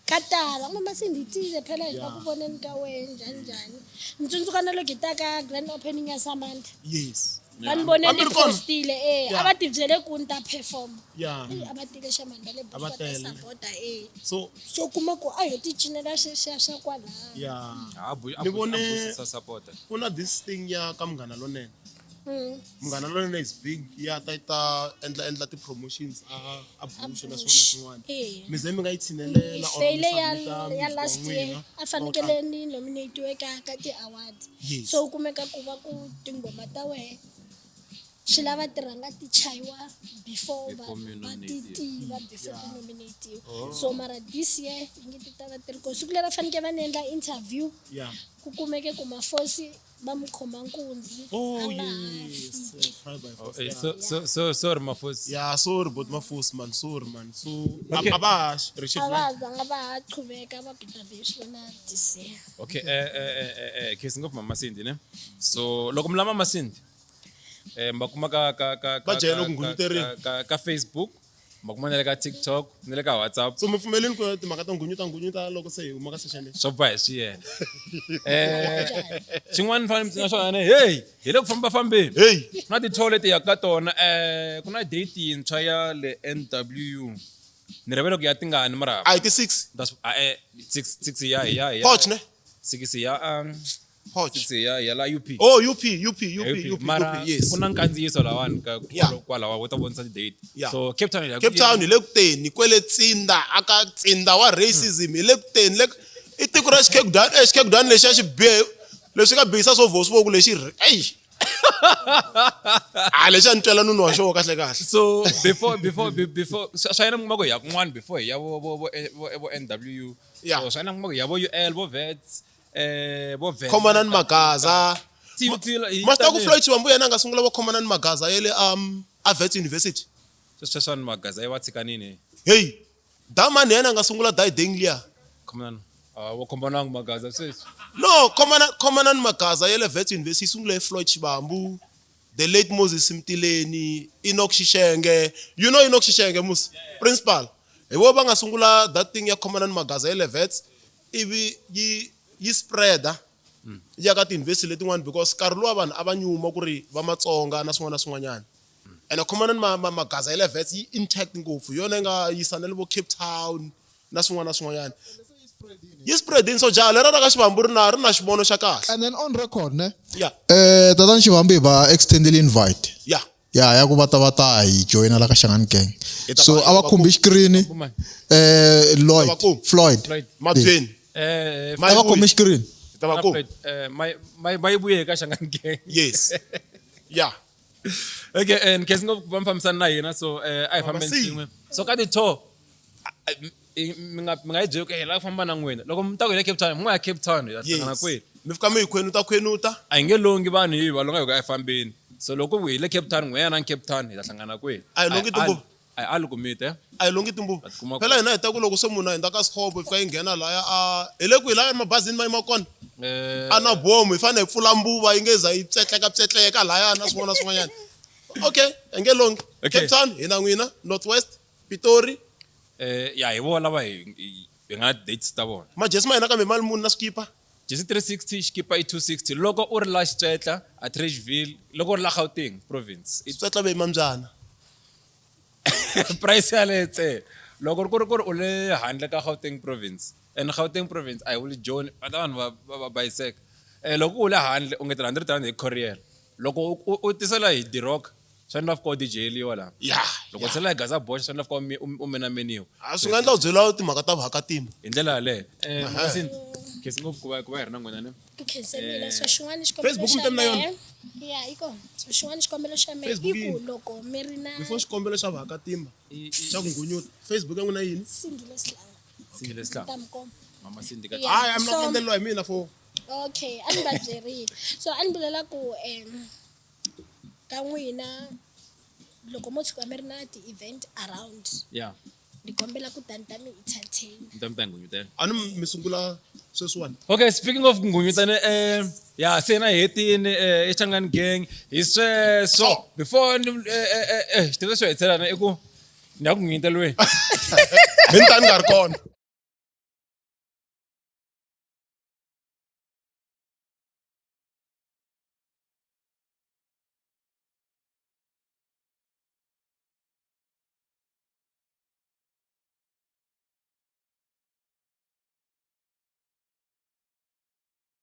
ka tala Mamasindi hi tile phela hi ta ku voneni ka wena njhani njhani. Ni tsundzuka na loko hi ta ka grand opening ya Samantha. Yes. Va ni vone A mi ni ri kona? postile eh a va ti byele ku ni ta perform. Ya. Eh, a va tile xa mhani le A va va ta tele. sapota eh. So So kuma ku a ho ti cinela sweswiya swa kwalaya. ya. A bu Ni vone a sapota. ku na this thing ya ka Munghana Lonene. Munghana Lonene is big ya ta ta endla endla ti-promotions a Bush na swin'wana na swin'wana. Eh. Mi ze mi nga yi tshinelela or mi Feyile ya submit-a ya music wa last year n'wina a fanekele ni nominatiwe ka ti-award. Yes. So u kumeka ku va ku tinghoma ta wehe swi lava ti rhanga ti chayiwa before Before mi va ti nominate-iwa. tiva before ti nominatiwa. So mara this year yi nge ti ta va ti ri kona. Siku leri va fanekele va ni endla interview Yeah. ku kumeke ku Mafosi va mu khoma nkunzi Oh a nga ha yes. fiki. Try by force. Eh, Yeah. so sorry Mafosi. Yeah, sorry but Mafosi man, sorry man. So Okay. a va ha A va zanga va ha qhuveka va ku ta vhe swi vona this year. Okay, khensi ngopfu Mamasindi ne. So loko mi lava Mamasindi ma kuma ka ka ka Va jele ka- ku nghunyuteriwa. ka Facebook, ma kuma na le ka TikTok, na le ka WhatsApp. So mi pfumeleni ku timhaka ta nghunyuta nghunyuta loko se hi huma ka session leyi. Swo ba hi swi yena. Xin'wana ni fanele mi tsundzuxa xona ne, hey, hi le ku famba fambeni. Hey. Ku na ti-toll leti yaka ka tona ku na date yintshwa ya le NWU. Ni rivele ku ya tingani mara A hi ti 6. That's 6 ya ya ya. Potch ne? 6 ya Potch. 6 ya ya la UP Oh, UP, UP, UP, Ya UP, mara UP, yes. ku na nkandziyiso lawani ka Yeah. kwalawa wu ta vonisa ti-date Yeah. so Cape Town hi ya ku Cape Town hi le ku teni kwele tsinda aka tsinda wa racism hi le ku teni le i tiko ra xikhegudani eh xikhegudani lexiya xi bihe leswi ka bihisa swo vosi vo ku lexi ey a lexiya ni twela nunu wa xona kahle kahle so before before before swa yena mi ku hi ya kun'wana before hi ya vo vo vo vo NWU Yeah. so swa yena mi ku hi ya vo UL vo Vets eh vo Venda Khomanani Magaza Ti- ma swi tiva ku Floyd Shivambu yena a nga sungula vo Khomanani Magaza ya le a Wits University sweswiwani Magaza yi va tshikanini hey Damani yena a nga sungula Daideng liya Khomanani ah wo Khomanani Magaza sweswi no Khomanani Magaza ya le Wits University yi sungule hi Floyd Shivambu the late Moses Mtileni Enoch Shishenge you know Enoch Shishenge mus principal hi vo va nga sungula that thing ya Khomanani Magaza ya le Wits ivi yi yi spreada yi ya ka ti-university letin'wana because nkarhi luwa vanhu a va nyuma ku ri va Matsonga na swin'wana na swin'wanyana ene Khomanani Magaza ya le Wits yi intact ngopfu hi yona yi nga yisa na le vo Cape Town na swin'wana na swin'wanyana yi spreadini so jaha lera ra ka Shivambu ri na ri na xivono xa kahle And then on record ne yeah eh tatana Shivambu hi va extended invite yeah ya ya ku va ta va ta hi joyina la ka Shangani Gang Hi ta so va- a va va khumbi xikirini Kuma. eh Lloyd Va kuma. Floyd Floyd. Mabyeni eh a va khumbi xikirini Hi ta va kuma. Floyd eh mai vuye ka Shangani Gang yes yeah okay and khensi ngopfu ku va mi fambisana na hina so eh a hi fambeni see. swin'we so ka ti-tour mi nga mi nga yi byeli ku hi lava ku famba na n'wina loko mi ta ku hi le Cape Town mi nga ya Cape Town hi ta hlangana yes kwihi mi fika mi hi khwenuta khwenuta a hi nge longi vanhu hi va longa hi ku a hi fambeni so loko hi le Cape Town n'wina na Cape Town hi ta hlangana kwihi A hi longi timbuva. a hi ali ku mita eh? a hi longi timbuva kuma phela hina hi ta ku loko se munhu a hundza ka sikhobo hi fika yi nghena laya a hi le kwihi laya mabazini ma yima kona Eh, a na bomu hi fanele hi pfula mbuva yi nge za yi pyetleka pyetleka laya na swin'wana na swin'wanyana okay hi nge longi Okay. Cape Town hi na n'wina North West Pitori eh, ya hi vona lava hi hi nga na dates ta vona majesi ma hina kambe mali muni na swikipa jesi 360 xikipa i 260 loko u ri la Xitswetla Atteridgeville loko u ri la Gauteng province i swetla ve mambyana price yaleyo ntsena loko ku ri ku ri u le handle ka Gauteng province and Gauteng province a hi vuli Joni va ta vanhu va bayiseka eh loko u le handle u ngetela 100 rand hi courier loko u tisela hi Dirock swi endla fika u dijeliwa laha ya loko u tisela hi Gaza Bosch swi endla fika u menameniwa a swi nga endla u byela timhaka ta vuhakatima hi ndlela yaleyo eh Masin khensi ngopfu ku va ku va hi ri na n'wina ne Ku khensemile so xin'wana xikombelo Facebook xa mi ta mina yona? mehe ya yi kona so xin'wana xikombelo xa mehe i Facebook ku yini? loko mi ri na before xikombelo xa vuhakatimba xa ku ngunyuta Facebook ya n'wina yini singile sihlangu Singile Sihlangu. ta mi komba mama Sindi ka Yeah. hayi a mi na ku So- landzeleriwa hi mina for okay a ni va byerile so a ni vulela ku ka n'wina loko mo tshuka mi ri na ti-event around yeah ni kombela ku tani ta mi entertain mi ta mi ta ngunyutela a ni mi sungula sweswiwani Okay, speaking of ngunyutane eh ya se na hetini eh i Changani Gang hi sweswo before ni eh xitiviso xo hetelana i ku ni ya ku ngunyutelweni mi ni ta ni nga ri kona